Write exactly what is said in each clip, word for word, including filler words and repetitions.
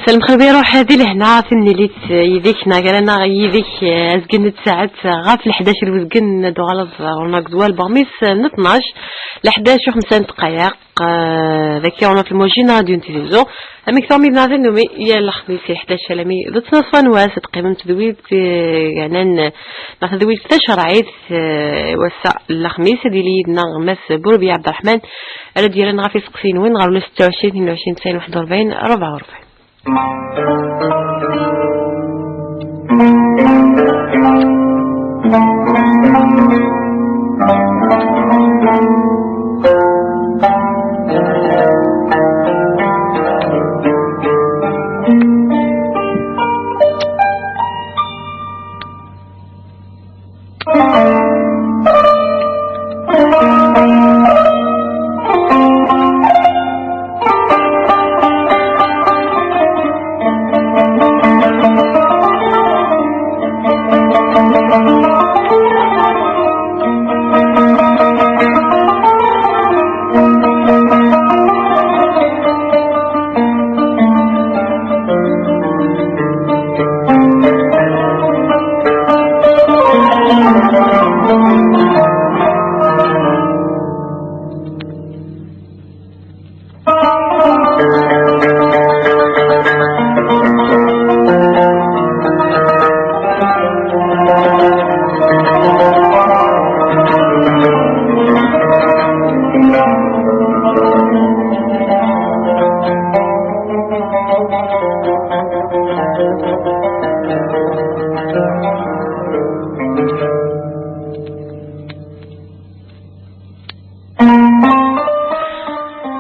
Telmexreb iruḥ di lehna, timlilit yid-k neɣ gar-aneɣ yid-k, eh, azgen n tsaɛet ɣef leḥdac n uzgen ad d-uɣaleḍ ɣur-neɣ deg walbum-is n tnac, leḥdac u xemsa n ddqayeq, eh, dagi ɣur-neɣ fi lmujin n Radio n Tizi Uzzu. Amek tuɣem yid-neɣ tannumi yal lexmis i leḥdac alami d ttnaṣfa n wass ad teqqimemt d wid, eh, yeɛnan, eh, neɣ tadwilt tacerɛit, eh, wass-a n lexmis ad yili yid-neɣ Mass Burbi Ɛebderreḥman, ara d-yerren ɣef iseqsiyen-nwen ɣer ula setta u ɛecrin, tnin u ɛecrin, tesɛin, waḥed u rebɛin, rebɛa u rebɛin.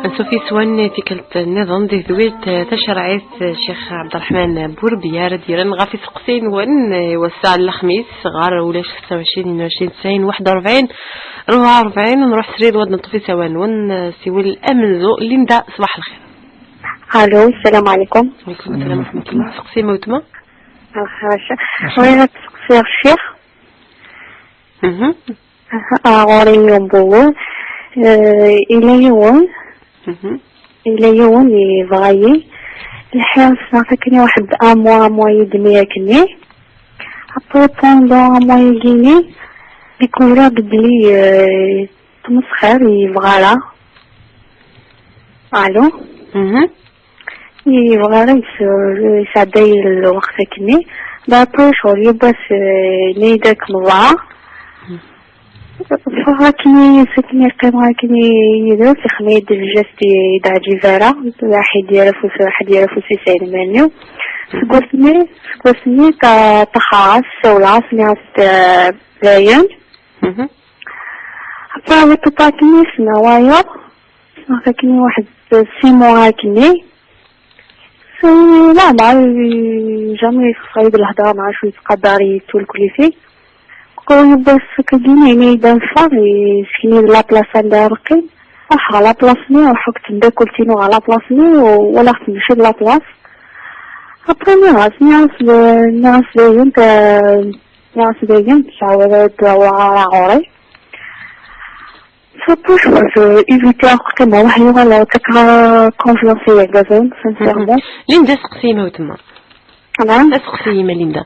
Ansuf yes-wen i tikkelt nniḍen di tedwilt, eh, tacerɛit, eh, Ccix Ɛebderreḥman Burbiya ara d-yerren ɣef iseqsiyen-nwen, eh, wass-a n lexmis, ɣer ulac xemsa u ɛecrin, tnin u ɛecrin, tesɛin, waḥed u rebɛin, rebɛa u rebɛin, nruḥ srid wad neṭṭef isawal-nwen, eh, siwel amenzu, Linda, ṣbaḥ lxir. Allo, sslam ɛlikum. Ɛlikum sslam wa ṛeḥma ṭullah. Seqsi ma wetma. Lxir a ccix. Bɣiɣ ad seqsiɣ ccix. Mhm. Aha, ah, ɣur-i yiwen n wawal. Eh, ila yiwen. Mhm. Ila yiwen yebɣa-yi. Lḥir ssneɣ-t akken waḥed un mois, un mois et demi akken-nni. Après, pendant un mois-agi-nni, découvriɣ-d belli, eh, tmesxir, yebɣa ara. Allo? Mhm. Yebɣa ara yes-, yesɛedday lweqt akkenni. D'après ccɣel yiwwas, eh, yenna-yi-d ad kem-ẓreɣ. Ffɣeɣ akkenni, s akken yeqqim akkenni yid-s, ixdem-iyi-d lǧest i d-ɛǧib ara. Ḥedd yerra afus, ḥedd yerra afus-is ar iman-iw. Seg wass-nni, seg wass-nni, ṭa-, ṭaxxeɣ-as, ssawleɣ-as, nniɣ-as-d, eh, dayen. Mhm. Après, wiṭ uṭakin-is, wayeḍ, ssneɣ-t akken waḥed six mois akkenni. C'est normal, jamais yexṣer-iyi-d lhedra, neɣ acu yettqadar-iyi-d tul kulli. Yiwwas akkagi, yenna-yi-d ad neffeɣ, yessken-iyi-d la place anda ara neqqim. Ruḥeɣ ɣer la place-nni, ruḥeɣ akked temdakkelt-inu ɣer la place-nni, u walaɣ-tt mačči d la place. Après, nniɣ-as, nniɣ-as, nniɣ-as dayen, ta-, nniɣ-as dayen, tettɛawad ad d-taweḍ ara ɣur-i. Surtout, je veux éviter ad qqimeɣ weḥd-i, ad ṭṭfeɣ confiance i yergazen, sincèrement. Mhm. Linda, seqsi-yi ma wetma. Naɛam? Seqsi-yi ma Linda.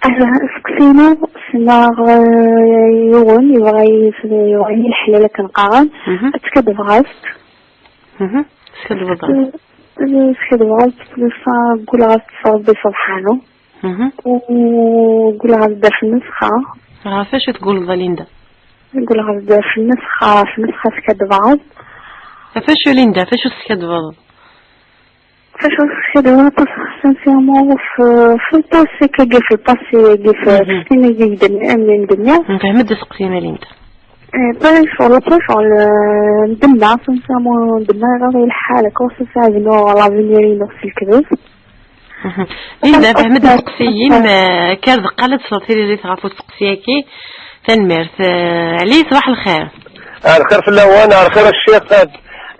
Ah, seqsi-inu, ssneɣ, eh, yiwen, yebɣa-yi, yebɣa-yi leḥlal akken qqaren. Mhm. Ad skaddbeɣ-as. Mhm. Skaddbeḍ-as. Eh, skaddbeɣ-as, ggulleɣ ad tt-Rebbi subḥanu. Mhm. U ggulleɣ ad d-af nnefxa. Ɣef acu tgulleḍ a Linda? Ggulleɣ ad d-af nnefxa, ɣef nnefxa skaddbeɣ-as. Ɣef acu Linda, ɣef acu teskadbeḍ? Ɣef acu teskadbeḍ, parce que sincèrement, f-, f le passé, kagi f le passé, kagi f, mhm, teqsimt-agi d-, am, am d-nniɣ. Nfehmed aseqsi-m a Linda. Eh, pas sur le, pas sur le, ndemmeɣ, sincèrement, ndemmeɣ iɣaḍ-iyi lḥal, akka ur ssaɛdneɣ l'avenir-inu s lekdeb. Mhm. Linda, fehmed aseqsi-im, eh, akka ar deqqal ad tesleḍ tiririt ɣef useqsi-agi. Tanemmirt. Eh, Ɛli, ṣbaḥ lxir. Ah, lxir fell-awen, ah, lxir a ccix,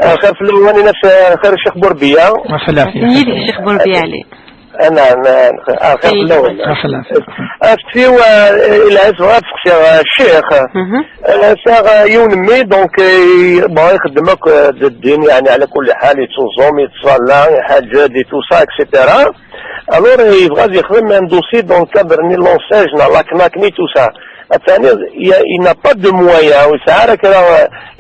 ah, lxir fell-awen, i nafs, ah, lxir a ccix Burbiya. Yid-k ccix Burbiya, Ɛli. Anɛam, axir fell-awen. Axlaf. Aftiw, eh, ila ad bɣiɣ ad seqsiɣ, eh, ccix. Mhm. Eh, saɣ, eh, yiwen mmi, donc, eh, yebɣa ixeddem akk, eh, d ddin, yeɛni, ɛla kulli ḥal, yettuẓum, yettṣalla, iḥaǧǧ-d, et tout ça, et cetera. Alors, eh, yebɣa ad yexdem un dossier dans le cadre n l'enseigne, la CNAC, et tout ça. Attani, il y a, il n'a pas de moyens, ur yesɛi ara kra,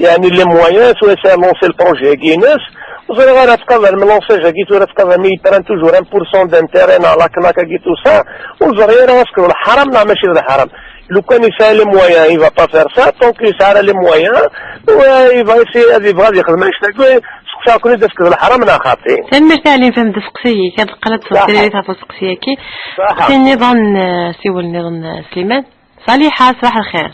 yeɛni, les moyens, tura ad lancer le projet-agi-ines, ur ẓriɣ ara tqabel, mais l'enseigne-agi tura tqabel, mais il prend toujours un pour cent d'intérêt, neɣ la CNAC-agi, tout ça, ur ẓriɣ ara est-ce que d lḥaram neɣ mačči d lḥaram. Lukan yesɛa les moyens, il va pas faire ça, tant que yesɛa ara les moyens, euh, il va essayer, ad yebɣa ad yexdem annect-agi, seqsaɣ-ken-id est-ce que d lḥaram neɣ xaṭi. Tanemmirt a Ɛli, nefhem-d aseqsi-ik, ad qqel ad tseqsi Saḥa. Tafat useqsi-agi. Saḥa. Aseqsi nniḍen, euh, siwel nniḍen, euh, Sliman. Saliḥa, ṣbaḥ lxir.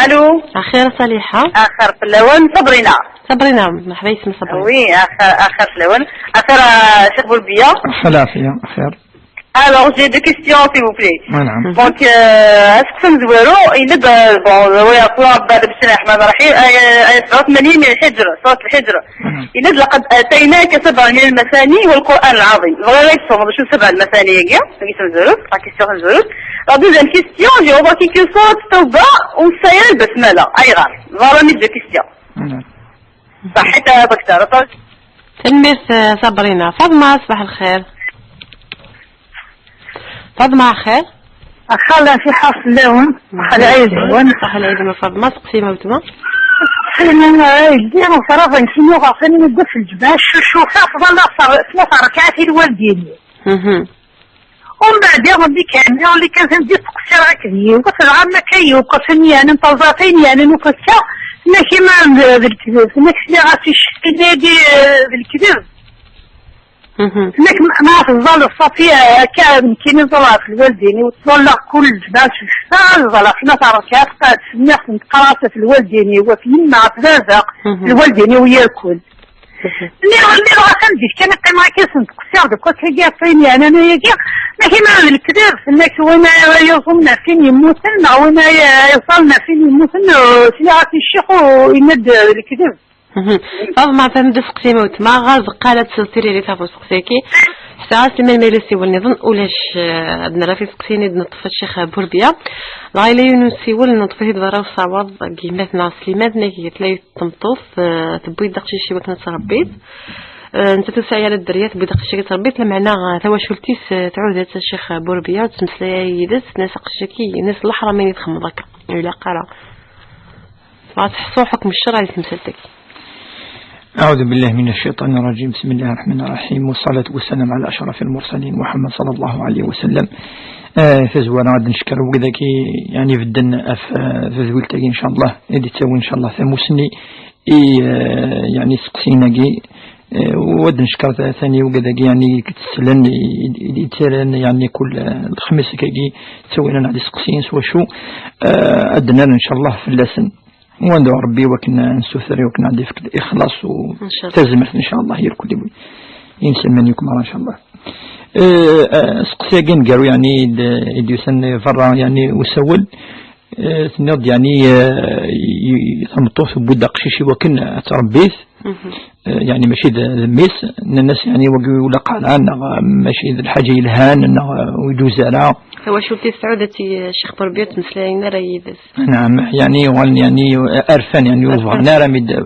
Allô. Axir Saliḥa. Axir fell-awen, Sabrina. Sabrina, merḥba yesem Sabrina. Oui, axir, axir fell-awen. Axir, euh, Cheikh Bourbiya. Axir Lafiya, axir. Alors, j'ai deux questions, s'il vous plaît. Voilà. Mhm. Donc, euh, est-ce que ça nous voit, il est, euh, bon, euh, oui, après, Abba, le Bismillah Rahman Rahim, euh, euh, surat Manim, le Hijr, surat al-Hijr. Mhm. Il est, لقد آتيناك سبعا من المثاني والقرآن العظيم. Voilà, ils sont, je suis سبع المثاني, hein, ils sont zéro, la question est zéro. La deuxième question, j'ai remarqué que surat Tawba, ou ça y est, le basmala, ayɣer. Voilà mes deux questions. Mhm. صحيت يا دكتور. Tanemmirt, euh, Sabrina. Faḍma, ṣbaḥ lxir. Faḍma, axir. Axir Lafiya fell-awen. Axir lɛid-nwen. Ṣbaḥ lɛid-nwen, Faḍma, seqsi ma wetma. Seqsi ma, ay, ddiɣ ufraḍ n kinu ɣef ayen i d-uf lǧemɛa, ccucufeɣ, ttḍallaɣ tlata rkaɛat i lwaldin. Mhm. Umbeɛd iḍelli kan, iḍelli kan, d-isteqsiɣ akked yiwet, dɣa akka yuqes-n yeɛni n taẓaṭin, yeɛni n ufakka, tenna-k ima d, d lekdeb, tenna-k sliɣ-as i ccettin-agi, eh, d lekdeb. Mhm. Tenna-k ma, ma teẓẓaleḍ ṣafi, eh, akka nekkini ẓẓaleɣ ɣef lwaldin-iw, ttẓallaɣ kul lǧemɛa s ccfa, ẓẓaleɣ tlata rkaɛat, qad smiɣ-tent qqareɣ-as ɣef lwaldin-iw, ɣef yemma, ɣef baba, mhm, lwaldin-iw yerkul. Nniɣ, nniɣ atan zik kan iqqim akka, sen-d qsiɣ deg wakka-agi ɣef wayen yeɛnan ayagi, ma kima d lekdeb, tenna-k win ara yuẓum ɣef win yemmuten, neɣ win ara iẓẓalen ɣef win yemmuten, uh, sliɣ-as i ccix, uh, yenna-d, uh, d lekdeb. Mhm. Faḍma, atan d aseqsi ma wetma, ɣer deqqal ad tessew tiririt ɣef useqsi-agi. Ḥṣiɣ-as liman ma yella siwel niḍen, ulac, uh, ad nerr ɣef iseqsiyen i d-neṭṭef Ccix Burbiya. Dɣa yella yiwen n usiwel, neṭṭef-it-id berra usawaḍ, deg yemma-tneɣ Sliman, tenna-k tella tameṭṭut, eh, tewwi-d aqcic i wakken ad tṛebbi-t. Eh, nettat ur tesɛi ara dderya, tewwi-d aqcic-agi ad tṛebbi-t, lameɛna, eh, tawacult-is, eh, tɛuhed-as Ccix Burbiya, ur tettmeslay ara yid-s, tenna-as aqcic-agi, yenna-as leḥram ayen i txedmeḍ akka, ur ilaq ara. Dɣa teḥṣu ḥukm ccerɛ di temsalt-agi. أعوذ بالله من الشيطان الرجيم. بسم الله الرحمن الرحيم. والصلاة والسلام على أشرف المرسلين محمد صلى الله عليه وسلم. Eh, tazwara ad ncekker wid-agi, yeɛni, bedden ɣef, eh, tedwilt-agi, ncallah, i d-ittawin, ncallah, tamusni i, eh, yeɛni, iseqsiyen-agi, eh, u ad ncekker ta-, tani wid-agi, yeɛni, i d-itteslen, i, i, i d-ittarran, yeɛni, kul, eh, lexmis-agi, ttawin-aneɣ-d iseqsiyen s wacu, eh, ad d-nerr, ncallah, fell-asen. Wanda Rebbi wakken ad nsuter, wakken ad d-ifk ixlaṣ u Ncallah. Tazmert, ncallah, irkul i inselmen yakk merra, ncallah. Eh, eh, seqsi-agi ngar, yeɛni, i d-, i d-yusan berra, yeɛni, usawal. Eh, tenniḍ-d, yeɛni, eh, i, i tameṭṭut tewwi-d aqcic i wakken ad tṛebbi-t. Mhm. Eh, yeɛni, mačči d, d mmi-s, nnan-as, yeɛni, wagi ur ilaq ara, neɣ, eh, mačči d lḥaǧa yelhan, neɣ, eh, ur iǧuz ara. Tawacult-is tɛuhed-as i Ccix Burbiya, ur ttmeslayen ara yid-s. Naɛam, yeɛni, uɣalen, yeɛni, rfan, yeɛni, ur bɣan ara mi d-,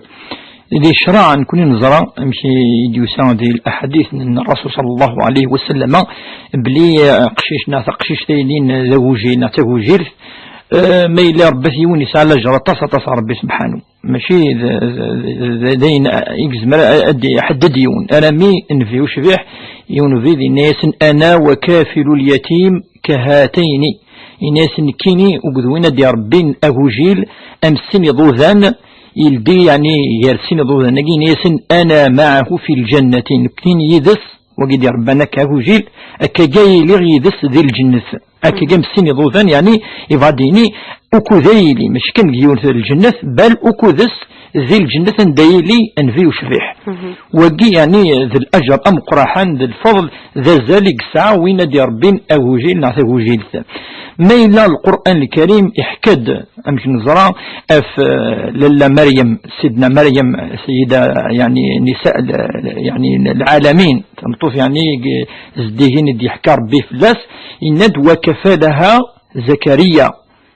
di ccṛeɛ, nekni neẓra amek i d-yusa di laḥadit n Ṛṛasul ṣalla Llahu ɛalayhi wa sallam, belli, eh, aqcic neɣ taqcict-a yellan d agujil neɣ d tagujilt, eh, ma yella iṛebba-t yiwen, yesɛa lajer aṭas, aṭas Ṛebbi subḥanu. Mačči d, d, d, d ayen i yezmer ad d-iḥedded yiwen. Armi nnbi ucbiḥ, yiwen ubrid, yenna-yasen: "Ana wa kafilu lyatim kahatayni." Yenna-yasen: "Nekkini akked win ad d-iṛebbin agujil am sin iḍudan", yeldi, yeɛni, gar sin iḍudan-agi, yenna-yasen: "Ana maɛahu fi lǧannati." Nekkini yid-s, wagi d-iṛebban akka agujil, akka ga yiliɣ yid-s di lǧennet. Akka ga mssin iḍudan, yeɛni, ibɣa ad d-yini, ukud ay yili, mačči kan deg yiwet n lǧennet, bal ukud-s di lǧennet anda yili nnbi ucbiḥ. Wagi, yeɛni, d laǧer ameqqraḥan, d lfeḍl, d azal i yesɛa win ad d-irebbin agujil neɣ tagujilt. Ma yella Lqur'an Lkarim iḥka-d, amek neẓra, ɣef, eh, Lalla Meryem, Sidna Meryem, Sayyida, yeɛni, nisa, yeɛni, lɛalamin, tameṭṭut, yeɛni, zeddigin i d-yeḥka Rebbi fell-as, yenna-d: "Wa kafalaha Zakariya."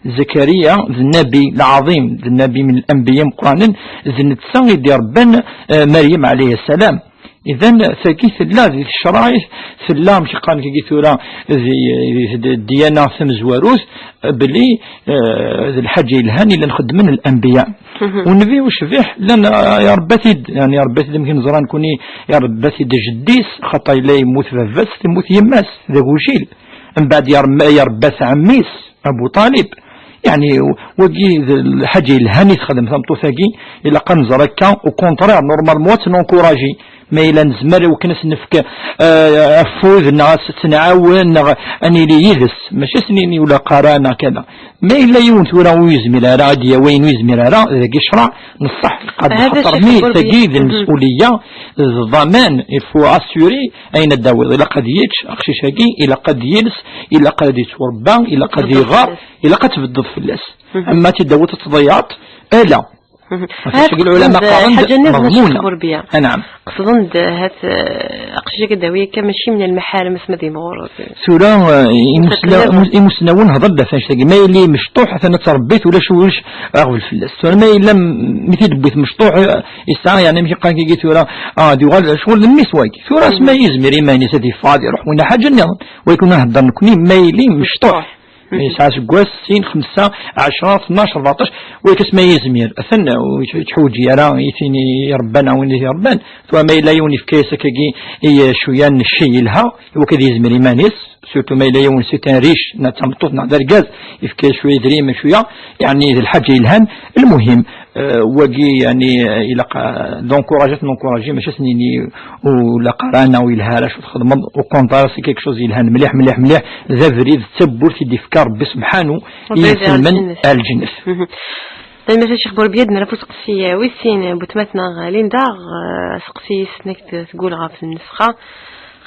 Zakariya d nnabi lɛaḍim, d nnabi min lanbiya imeqqranen, d netta i d-irebban, eh, Meryem ɛalayha ssalam. Idan, tagi tella di tecraɛt, tella, amek qqaren tagi tura, di, di, di ddiyana tamezwarut, belli, eh, d lḥaǧa yelhan i llan xeddmen lanbiya. Unbi ucbiḥ, llan, eh, irebba-t-id, yeɛni irebba-t-id, amek neẓra nekni, irebba-t-id jeddi-s, xaṭer yella yemmut baba-s, temmut yemma-s, d agujil. Mbeɛd yerm-, yerba-t ɛemmi-s, Abu Ṭalib. Yeɛni, wagi d lḥaǧa yelhan i texdem tameṭṭut-agi, ilaq ad nẓer akka, au contraire, normalement, ad tt-nencourager. Ma yella nezmer, iwakken ad s-nefk, eh, afud, neɣ ad s-, tt-nɛawen, neɣ ad nili yid-s. Mačči ad s-nini ula qara neɣ kada. Ma yella yiwen tura ur yezmir ara ad d-yawi ayen ur yezmir ara, dagi ccreɛ neṣṣeḥ lqad, xaṭer mi tagi d lmesuliyya, d ḍaman, il faut assurer ayen ad d-tawiḍ. Ilaq ad yečč aqcic-agi, ilaq ad yels, ilaq ad yettwarebba, ilaq ad iɣer, ilaq ad tbeddeḍ fell-as. Ama ad t-id-tawiḍ ad t-tḍeyyɛeḍ, ala. Ɣef wacagi lɛulama qqaren-d ḥaǧa nniḍen, maḍmuna. Anɛam. Qesden-d hat, eh, aqcic-agi ad d-tawi akka, mačči min lmaḥarim asma d imɣur. Tura, eh, imusna-, imusnawen hedren-d ɣef annect-agi. Ma yili mecṭuḥ, atan ad tṛebbi-t, ulac, ulac aɣbel fell-as. Tura ma yella m-, mi t-id-tewwi-t mecṭuḥ, eh, yesɛa, yeɛni, amek qqaren-agi tura, ah, ad yuɣal ccɣel d mmi-s wagi. Tura asma yezmir iman-is ad yeffeɣ ad iruḥ, winna ḥaǧa nniḍen. Wagi kunna nhedder nekni, ma yili mecṭuḥ. Yesɛa aseggas, sin, xemsa, ɛecra, tnac, rbeɛṭac, wayek asma yezmir, atan, uh, yettḥuǧi ara i tin irebban, a win i irebban. Tura ma yella yiwen yefka-yas akkagi i, uh, cwiya n cci yelha, iwakken ad yezmir iman-is, surtout ma yella yiwen c'est un riche, neɣ d tameṭṭut, neɣ d argaz, yefka-yas cwiya idrimen, cwiya, yeɛni d lḥaǧa yelhan. Lmuhim, uh, wagi, yeɛni, uh, ilaq, uh, d'encourager, ad t-nencourager, mačči ad s-nini ur la qara neɣ ur yelha ara acu txedmeḍ, au contraire, c'est quelque chose yelhan mliḥ, mliḥ, mliḥ, d abrid, d tawwurt i d-ifka Rebbi subḥanu i iselmen ar lǧennet. Tanemmirt a Ccix Burbiya, ad nerr ɣef useqsi, eh, wis sin, eh, n weltma-tneɣ, eh, Linda, eh, aseqsi-is nekk d-, tgul ɣef nnefxa,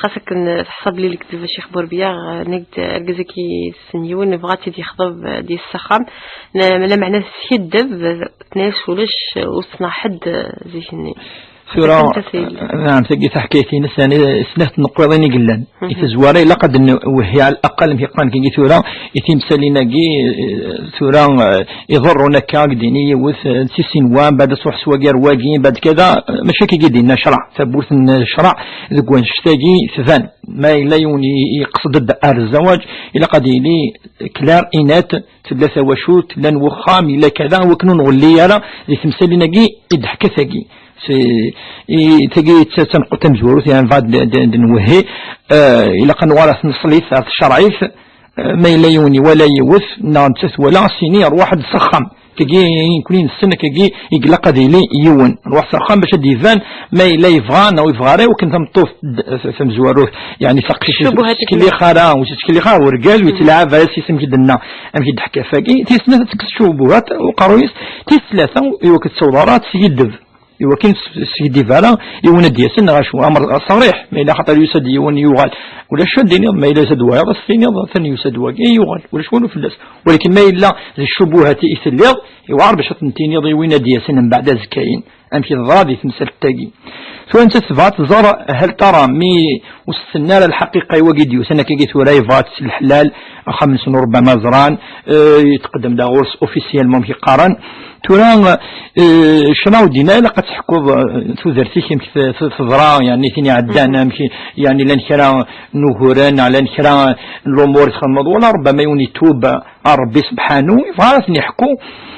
xas akken, eh, teḥṣa belli lekteb a Ccix Burbiya, eh, nekk d-, argaz-agi yessen yiwen, yebɣa ad tt-id-yexḍeb, eh, ad d-yas s axxam. Ne-, lameɛna teskiddeb, eh, tenna-yas ulac, eh, ur ttnaɣ ḥedd, eh, zik-nni. Tura, naɛam, tagi taḥkayt-ines, yani, snat n tneqqiḍin i yellan. I tezwara, ilaq ad nwehhi ɛal aqal, amek i qqaren tagi tura, i timsalin-agi, eh, tura, eh, iḍerrun akka, ad d-yini yiwet, eh, si sin wa, mbeɛd ad truḥ s wagi ar wagi, mbeɛd kada, eh, mačči akka i d-yenna ccreɛ. Tawwurt n ccreɛ deg wannect-agi tban. Ma yella yiwen i, i yeqsed-d ar zzawaǧ, ilaq ad yili clair et net, tella tawacult, llan wexxam, yella kada, wakken ur nɣelli ara di temsalin-agi i d-teḥka tagi. Si, i, tagi d ta-, tameqqut tamezwarut, yani, bɣa d, d, d nwehhi, eh, ilaq ad nuɣal ɣer tneṣlit, ɣer tcerɛit, eh, ma yella yiwen iwala yiwet, neɣ nettat twala, as-yini, rwaḥ-d s axxam. Tagi, nekkni nessen, akkagi, i ilaq ad yili yiwen. Rwaḥ s axxam bac ad d-iban ma yella yebɣa neɣ ur yebɣa ara, i wakken tameṭṭut d-, tamezwarut, yani, taqcict ur tettkellix ara, ur tettkellix ara urgaz, ur yettlɛab ara s isem i d-tenna, amek i d-teḥka fagi. Tis snat ad tekkes tcubuhat uqerruy-is, tis tlata, i wakken ur tettaweḍ ara ad teskiddeb. Iwakken s-, s-, skiddib ara, yiwen ad d-yasen, neɣ acu, amer ṣariḥ, ma yella xaṭer yusa-d yiwen yuɣal. Ulac ad d-tiniḍ, ma yella yusa-d wayeḍ, ad s-tiniḍ, atan yusa-d wagi, yuɣal. Ulac walu fell-as. Walakin ma yella d ccubuhat i telliḍ, iwɛer bac ad ten-tiniḍ i win ad d-yasen mbeɛd azekka-yin. Amek i teḍra di temsalt-agi. Tura nettat tebɣa ad tẓer hal tara mi ur s-tenna ara lḥaqiqa i wagi d-yusan akkagi tura, yebɣa-tt s leḥlal, axxam-nsen ur rebama ẓran, eh, yetqeddem da ɣur-s officiellement, amek i qqaren. Tura, eh, ccna ur d-yenna ilaq ad teḥkuḍ, eh, tudert-ik amek t-, t-, teḍra, yani, tin iɛeddan, amek i, yani, llan kra n uguren, neɣ llan kra n lumuṛ i txedmeḍ, wala rebama yiwen itub ar Rebbi sebḥanu, yebɣa ara ten-iḥku,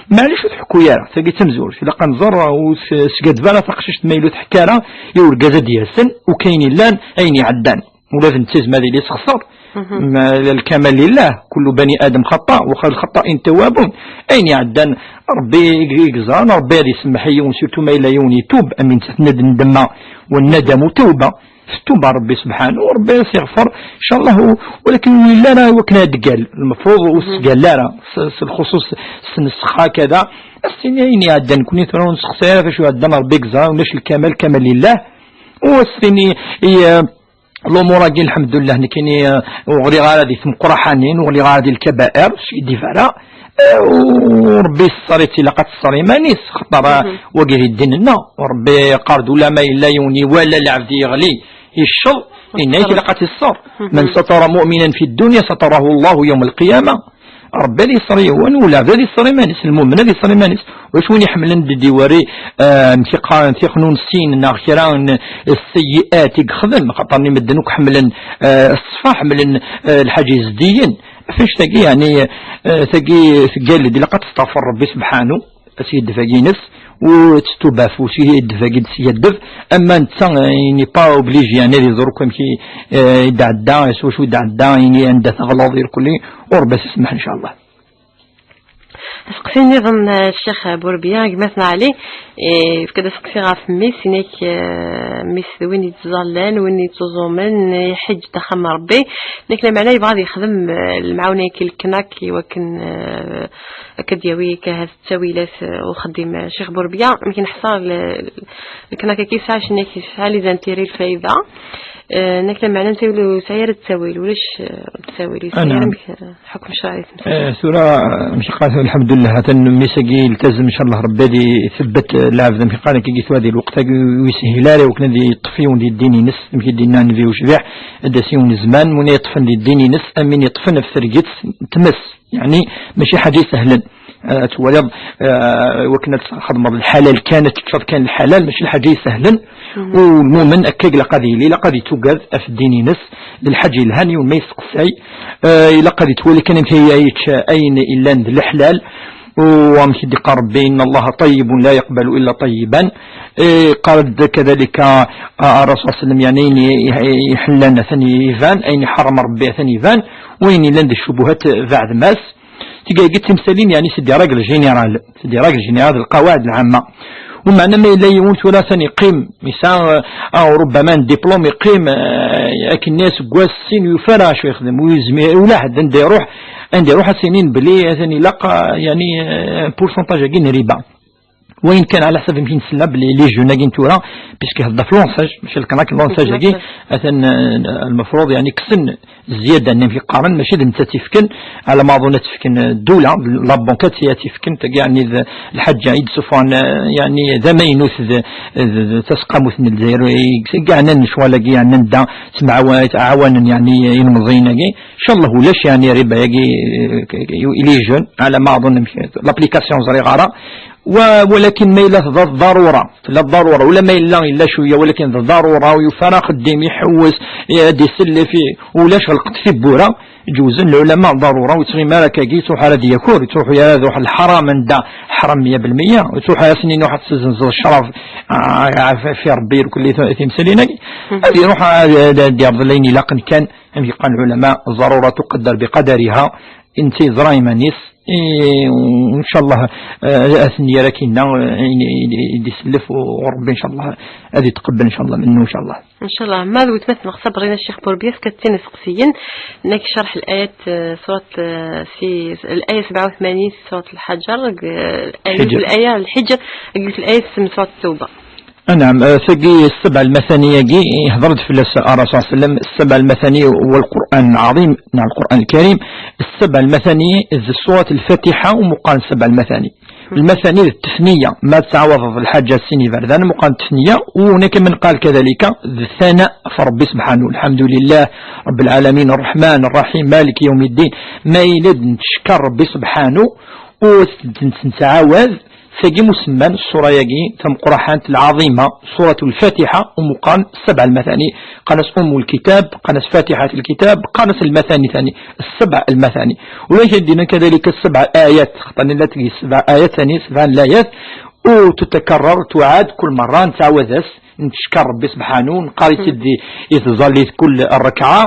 maɛlic ur teḥku ara, tagi d tamezwarut, ilaq ad nẓer, ur s-, sgadeb ara taqcict ma yella ur teḥka ara i urgaz ad d-yasen, u kayen illan, ayen iɛeddan. Ula d netta yezmer ad yili yessexṣer. Ma lkamal lillah, kullu bani Adam xaṭṭa, wa xayrul xaṭṭain tawwabun. Ayen iɛeddan, Rebbi i, i yeẓran, Rebbi ad isemmeḥ i yiwen, surtout ma yella yiwen itub, am nettat n-, nnedma, wa nnadamu tawba. Tettub ɣer Ṛebbi subḥanahu, u Ṛebbi ad as-iɣfer, incallah, u-, walakin ur yelli ara i wakken ad d-tgall, lmefruḍ ur s-tgall ara, s, s lxuṣuṣ s nnsex hakada, ad s-tini ayen iɛeddan, nekkni tura ur nessexsay ara ɣef wacu iɛeddan, Ṛebbi i yeẓra, ulac lkamal, lkamal lillah, u ad s-tini, i, eh, lumuṛ-agi, lḥemdullah, nekkini, eh, ur ɣliɣ ara di tmeqraḥanin, ur ɣliɣ ara di lkabair, ur skiddib ara, eh, u Ṛebbi yesser-itt, ilaq ad tesser iman-is, xaṭer, eh, wagi di ddin-nneɣ, u Ṛebbi yeqqar-d, ula ma yella yiwen iwala lɛebd yeɣli, yecceḍ, yenna-yak ilaq ad t-isser. من ستر مؤمنا في الدنيا ستره الله يوم القيامة. Ṛebbi ad yesser yiwen, u lɛebd ad yesser iman-is, lmumen ad yesser iman-is. Ulac win iḥemmlen d-, d-iwari, eh, amek i qqaren, tixnunsin neɣ kra n sseyyi'at i yexdem, xaṭer-nni medden akk ḥemmlen, eh, ṣṣfa, ḥemmlen, eh, lḥaǧa izeddigen. Ɣef annect-agi, yeɛni, eh, tagi tgall-d, ilaq ad testeɣfer Ṛebbi subḥanu, asiyeddef-agi-ines, u tettub ɣef usiyeddef-agi d-tgeddeb, ama netta, eh, il n'est pas obligé, yeɛni, ad iẓer akk amek i, eh, i d-ɛedda, s wacu i d-ɛedda, yeɛni, anda teɣleḍ, irkelli, u Ṛebbi ad s-isemmeḥ, incallah. Aseqsi nniḍen, eh, Ccix Burbiya, gma-tneɣ Ɛli, eh, yefka-d aseqsi ɣef mmi-s, yenna-k, eh, mmi-s d win yettẓallan, win yettuẓumen, eh, iḥeǧǧ-d axxam n Ṛebbi. Yenna-k lameɛna yebɣa ad yexdem, eh, lemɛawna-agi leknak i wakken, eh, akka d-yawi akka ahat ttawilat, eh, uxeddim, eh, Ccix Burbiya. Amek neḥṣa l-, leknak-agi yesɛa cenna-k, yesɛa les intérêts, lfayda. Eh, yenna-k lameɛna ur yesɛi ara ttawil, ulac, eh, ttawil, yesɛa ara amek, eh, Ḥukm ccṛɛi i temsalt. Eh, tura, eh, mecqat, lḥemdullah, atan mmi-s-agi iltazem, incallah Ṛebbi ad ithebbet, eh, lɛebd, amek yeqqar, akken i yettwali lweqt-agi ur yeshil ara i wakken ad yeṭṭef yiwen di ddin-ines, amek i d-yenna Nnbi ucbiḥ, ad d-yas yiwen zzman, win yeṭṭfen di ddin-ines, am win yeṭṭfen ɣef terget n tmes, yeɛni mačči ḥaǧa isehlen. Eh, ad twaliḍ, eh, i wakken ad txedmeḍ lḥalal kan, ad teččeḍ kan lḥalal, mačči lḥaǧa isehlen. U lmumen akka i ilaq ad yili, ilaq ad yettugad ɣef ddin-ines, d lḥaǧa yelhan, yiwen ma yesteqsay, eh, ilaq ad yettwali kan amek ay yečč ayen illan d leḥlal, u amek i d-iqqar Rebbi, إن الله طيب لا يقبل إلا طيبا. Eh, yeqqar-d kadalika, ah, Ṛṛasul صلى الله عليه وسلم, yeɛni ayen i-, i-, iḥellan atan iban, ayen iḥeṛṛem Ṛebbi atan iban, u ayen yellan d ccubuhat beɛdem-as. Tigagi d timsalin, yeɛni, c'est des règles générales, c'est des règles générales, d lqawaɛid lɛamma. Umeɛna ma yella yiwen tura atan yeqqim, yesɛa, ah, rubbama un diplôme, yeqqim, eh, akken aseggas, sin, yufa ara acu yexdem, ur yezmir, ula ḥedd anda iruḥ, anda iruḥ ad s-inin belli atan ilaq, ah, yeɛni, eh, un pourcentage-agi n riba. Wayen kan, ɛla ḥsab amek i nesla belli les jeunes-agi n tura, puisque hedder ɣef l'once âge, mačči leknak, l'once âge-agi, atan, eh, lmefruḍ, yeɛni, kksen zzyada-nni, amek i qqaren, mačči d nettat i-t-ifken, ɛla ma aḍun ad t-ifken, eh, ddula, la banque ad t-, ad t-ifken, tagi, yeɛni, d lḥaǧa i d-ssuffɣen, eh, yeɛni, d amaynut, d, d, d taseqqamut n Lezzayer, i, i yeɛnan lecɣal-agi, yeɛnan da, ttemɛawa-, ttɛawanen, yeɛni, ilemẓiyen-agi. Incallah ulac, yeɛni, riba-agi, eh, les jeunes, ɛla ma aḍun amek, l'application ẓriɣ ara, و-، ولكن ما إلا تضاد ضرورة، تلا الضرورة، ولا ما إلا، إلا شوية، ولكن ضرورة، ويفرق الدم، يحوس، يدي سلي في، ولاش غلقت في بورة، جوزن العلماء ضرورة، وتغي مالك كي تروح على ديكور، تروح يا ذو الحرام عند حرام مية بالمية، وتروح يا سنين واحد سزن زو الشرف، آه، في، في ربي كل ث-، ثمثلين. هذه روح، آه، دي عبد الله إني لاقن كان، أم يقال العلماء، الضرورة تقدر بقدرها، انت زراي مانيس، إيه، وإن شاء الله، آه، أثني راكي لنا، آه، يدي سلف وربي إن شاء الله هذه تقبل إن شاء الله منه إن شاء الله. إن شاء الله. ما ذو تمثل مغصب رينا الشيخ بوربيس كتين سقسيين. إنك شرح الآيات، آه، سورة، آه، في الآية سبعة وثمانين، سورة الحجر، آه، الآية، الحجر. الآية الحجر، قلت الآية سم سورة التوبة. نعم، آه، ثقي السبع المثاني يقي، هضرت في الس-، الرسول صلى الله عليه وسلم، السبع المثاني والقرآن العظيم، نعم، القرآن الكريم، السبع المثاني، السورة الفاتحة ومقارن السبع المثاني. المثاني التثنية، ما تعوض الحاجة سيني بردان، مقارن التثنية، وهناك من قال كذلك الثناء فربي سبحانه، الحمد لله رب العالمين، الرحمن الرحيم، مالك يوم الدين، ما يلد نتشكر ربي سبحانه، وتعاوذ ثقي مسمى السورة يقي ثم قرحانت العظيمة، سورة الفاتحة، ومقارن السبع المثاني، قناس أم الكتاب، قناس فاتحة الكتاب، قناس المثاني ثاني، السبع المثاني. ولا يجدنا كذلك السبع آيات، خطأنا لا تقي السبع آيات ثاني، سبع الآيات، وتتكرر، تعاد كل مرة، نتعوذ، نتشكر ربي سبحانه، نقاري سيدي يتظلي كل الركعة،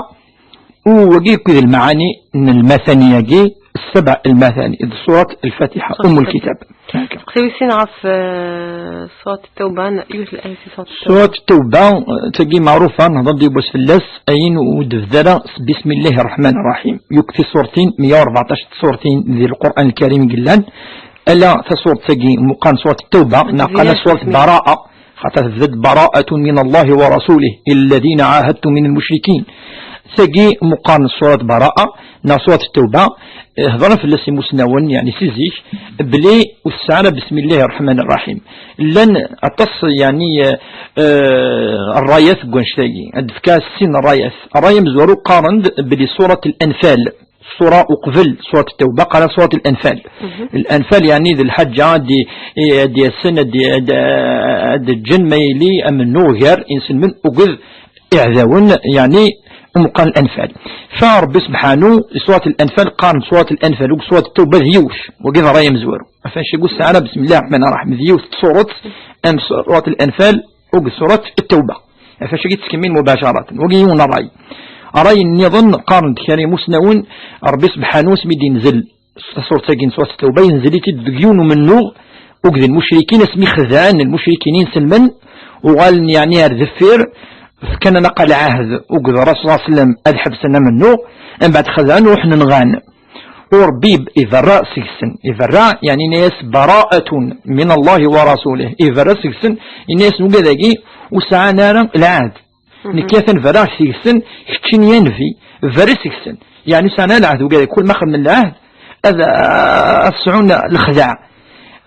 وقي كل المعاني من المثاني يقي، السبع المثاني، surat al-Fatiha, Surat Umm al-Kitab. Teqsiwisin ɣef, eh, Surat Tawba, yiwet n ayat si Surat Tawba. Surat Tawba, eh, tagi maɛrufa, nehḍer-d yiwwas fell-as, ayen ur d-tebda ara s Bismillahir Rahmanir Rahim. Yakk tisurtin, meyya u rbeɛṭac tsurtin di Lqur'an Lkarim i yellan, ala tasurt-agi meqqaren Surat Tawba, neɣ qqaren Surat Bara'a, xaṭer tebda-d: "Bara'atun min Allahi wa rasulih ila alladhina ahadtum min al-mushrikin." Tagi meqqaren Surat Bara'a neɣ Surat Tawba, eh, hedren fell-as imusnawen, yeɛni si zik, belli ur tesɛi ara Bismillahir Rahmanir Rahim. Llan aṭas, yeɛni, eh, eh, rrayat deg wannect-agi. Ad d-fkeɣ sin rrayat. Rray amezwaru qqaren-d belli Surat Al-Anfal, ṣṣura uqbel Surat Tawba, qqaren Surat Al-Anfal. Al-Anfal, yeɛni d lḥaǧa ad d-, ad d-yasen, ad d-, ad d-, ad d-ǧǧen ma yili amennuɣ gar inselmen akked iɛdawen, yeɛni umeqqan Al-Anfal. Fa Rebbi sebḥanu, Surat Al-Anfal, qqaren Surat Al-Anfal, akked Surat Tawba d yiwet, wagi d rray amezwaru. Ɣef wannect-agi ur tesɛi ara Bismillah Rahman Rahim, d yiwet tsurat, am Surat Al-Anfal, akked Surat Tawba. Ɣef wannect-agi ttkemmil mubacaratan. Wagi yiwen n rray. Rray nniḍen, qqaren-d kra imusnawen, Rebbi sebḥanu asmi d-inzel tasurt-agi n Surat Tawba, yenzel-itt-id deg yiwen umennuɣ, akked lmucrikin, asmi xedɛen lmucrikin inselmen, uɣalen yeɛni ar deffir, fkan anaqa lɛahd akked Rasul sallallahu alayhi wa sallam ad ḥebsen amennuɣ, mbeɛd xedɛen, ruḥen nɣan. U Rebbi iberra seg-sen, iberra, yeɛni yenna-yas: "Bara'atun min Allahi wa rasulih", iberra seg-sen, yenna-yasen: "Ugad-agi ur sɛan ara lɛahd. Nekk atan berraɣ seg-sen, keččini a Nnbi, berr seg-sen." Yeɛni ur sɛan ara lɛahd, ugad, kul ma xedmen lɛahd, ad, ad sɛun lexdeɛ.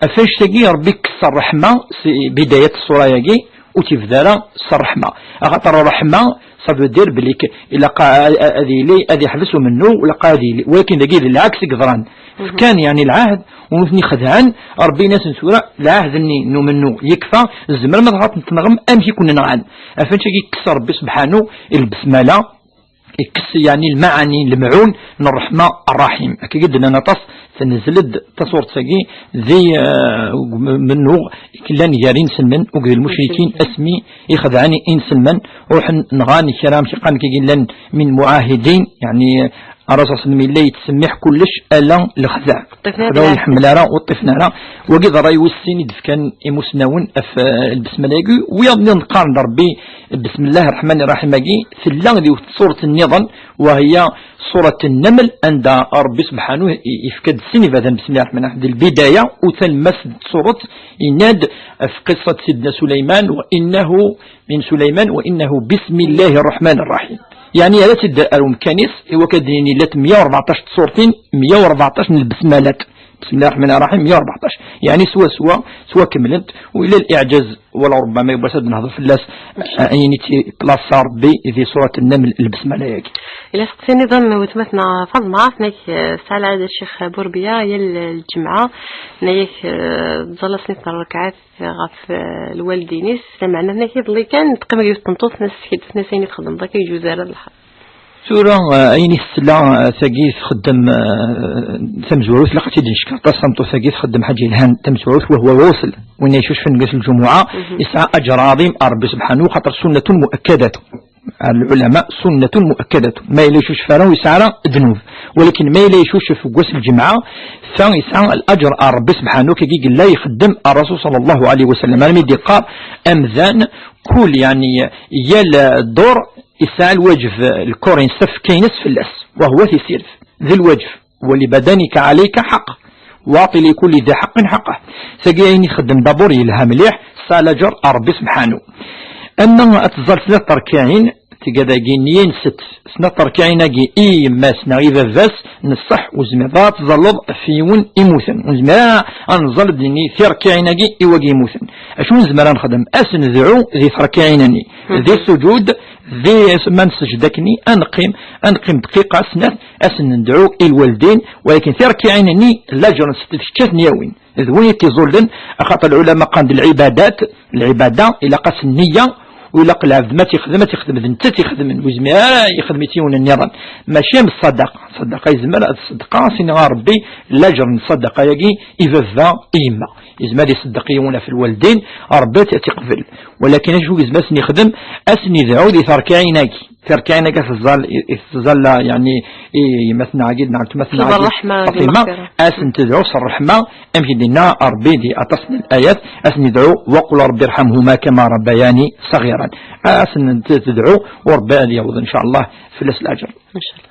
Ɣef wannect-agi, Rebbi yekkes ṛṛeḥma si bidayat ṣṣura-agi, ur tt-yebda ara s ṛṛeḥma. Axaṭer ṛṛeḥma, ça veut dire belli k-, ilaq a, a, ad yili, ad yeḥbes umennuɣ, ilaq ad yili. Walakin dagi d lɛaks i yeḍran. Fkan, yeɛni, lɛahd, u nutni xedɛen, Rebbi yenna-asen tura, lɛahd-nni n umennuɣ yekfa, tzemrem ad ɣaten tenɣem amek i ken-nɣan. Ɣef wannect-agi yekkes Rebbi sebḥanu lbesmala, yekkes, yeɛni, lmaɛani, lemɛun n ṛṛeḥma ṛṛaḥim. Akka i d-nnan aṭas, tenzel-d tasurt-agi di, eh, mennuɣ i yellan gar inselmen akked lmucrikin, asmi i xedɛen inselmen, ruḥen nɣan kra, amek i qqaren, kagi llan min muɛahidin, yeɛni, Ṛṛasul sallam yella yettsemmiḥ kullec ala lexdeɛ. Lexdeɛ ur iḥemmel ara, ur ṭṭifen ara. Wagi d ṛṛay wis sin i d-fkan imusnawen ɣef, eh, lbesmala-agi. Wiyaḍ nniḍen qqaren-d Ṛebbi, Besmelleh Ṛṛeḥman Ṛṛaḥim-agi, tella di tsurat nniḍen, wa hiya surat Nnaml, anda Ṛebbi subḥanu i-, yefka-d sin ibadan, Besmelleh Ṛṛeḥman Ṛṛaḥim. Di lbidaya, u talemmas n tsurat, yenna-d ɣef qissat Sidna Suleyman, wa innahu min Suleyman, wa innahu bismillahi rraḥmani rraḥim. Yeɛni, yerra-tt-id ar umkan-is, i wakken ad d-nini llant meyya u rbeɛṭac tsurtin, meyya u rbeɛṭac n lbesmalat. Bismillahi rraḥmani rraḥim, meyya u rbeɛṭac. Yeɛni, swaswa, ttwakemmlent, u yella liɛǧaz, wala ṛubbama yiwwas ad nehḍer fell-as, eh, ayen i tt-iplaṣa Ṛebbi di surat Nnaml, lbesmala-agi. Ila seqsi niḍen n weltma-tneɣ Faḍma, tenna-k, eh, tesɛa lɛada Ccix Burbiya, yal lǧemɛa, tenna-yak, eh, tẓalla snat n rrekɛat, ɣef, eh, lwaldin-is, lameɛna tenna-k iḍelli kan teqqim deg yiwet n tmeṭṭut, tenna-as, tefka-d, tenna-as ayen i txeddmeḍ akka, ur yeǧuz ara lḥal. Tura, eh, ayen i tesla, eh, tagi txeddem, eh, tamezwarut, ilaq ad tt-id-neckeṛ aṭas, tameṭṭut-agi txeddem ḥaǧa yelhan tamezwarut, wa huwa lɣusl. Win icucfen deg ass n lǧumuɛa, yesɛa aǧer ɛaḍim ar Ṛebbi subḥanu, xaṭer sunnatun muakkadatun. Ar lɛulama, sunnatun muakkadatun. Ma yella icucef ara, ur yesɛi ara ddnub. Walakin ma yella icucef deg wass n lǧemɛa, fa yesɛa laǧer ar Ṛebbi subḥanu, kagi yella ixeddem ar Rasul sallallahu alayhi wa sallam. Armi d-yeqqar amdan, kul, yeɛni, yal ddur yesɛa lwaǧeb, lkuṛ-ines, tafekka-ines fell-as. Wa huwa tisirt, d lwaǧeb. ولبدنك عليك حق، وأعط لكل ذي حق حقه. Tagi ayen i txeddem d'abord yelha mliḥ, tesɛa laǧer ar Ṛebbi subḥanu. Ama ad teẓẓal snat terkiɛin, tga dagi nniya n sett, snat terkiɛin-agi i yemma-s neɣ i baba-s, n ṣṣeḥ, ur tezmireḍ ara ad teẓẓalleḍ ɣef yiwen imuten. Ur nezmir ara ad neẓẓal, ad d-nini, tirkiɛin-agi i wagi imuten. Acu nezmer ad nexdem? Ad s-nedɛu di terkiɛin-nni, di sujud, di ma nseǧǧed akkenni, ad neqqim, ad neqqim dqiqa, snat, ad sen-nedɛu i lwaldin, walakin tirkiɛin-nni, laǧer n sett d kečč ad ten-yawin. D win i t-iẓullen, axaṭer lɛulama qqaren-d lɛibadat, lɛibada, ilaq-as nniya, U ilaq lɛebd ma tt-ixdem, ad tt-ixdem d netta tt-ixedmen, ur yezmir ara ixdem-itt yiwen nniḍen. Mačči am ṣṣadaqa. Ṣṣadaqa yezmer ad ṣṣedqeɣ, as-iniɣ a Ṛebbi, laǧer n ṣṣadaqa-agi i baba, i yemma. Yezmer ad iṣeddeq yiwen ɣef lwaldin, Ṛebbi ad tt-iqbel. Walakin acu yezmer ad sen-ixdem? Ad sen-idɛu di terkiɛin-agi. Terkiɛin-agi teẓẓal, teẓẓal, yeɛni, i yemma-tneɣ-agi, neɣ weltma-tneɣ-agi, ṛṛeḥma d Faṭima, lmeɣfira. Ad sen-tedɛu s ṛṛeḥma, amek i d-yenna Ṛebbi di aṭas n layat, ad sen-idɛu, وقل رب ارحمهما كما ربياني صغيرا. Ad sen-tedɛu, u Ṛebbi ad yaweḍ, in ca Allah, fell-as leɛǧer. Inchallah.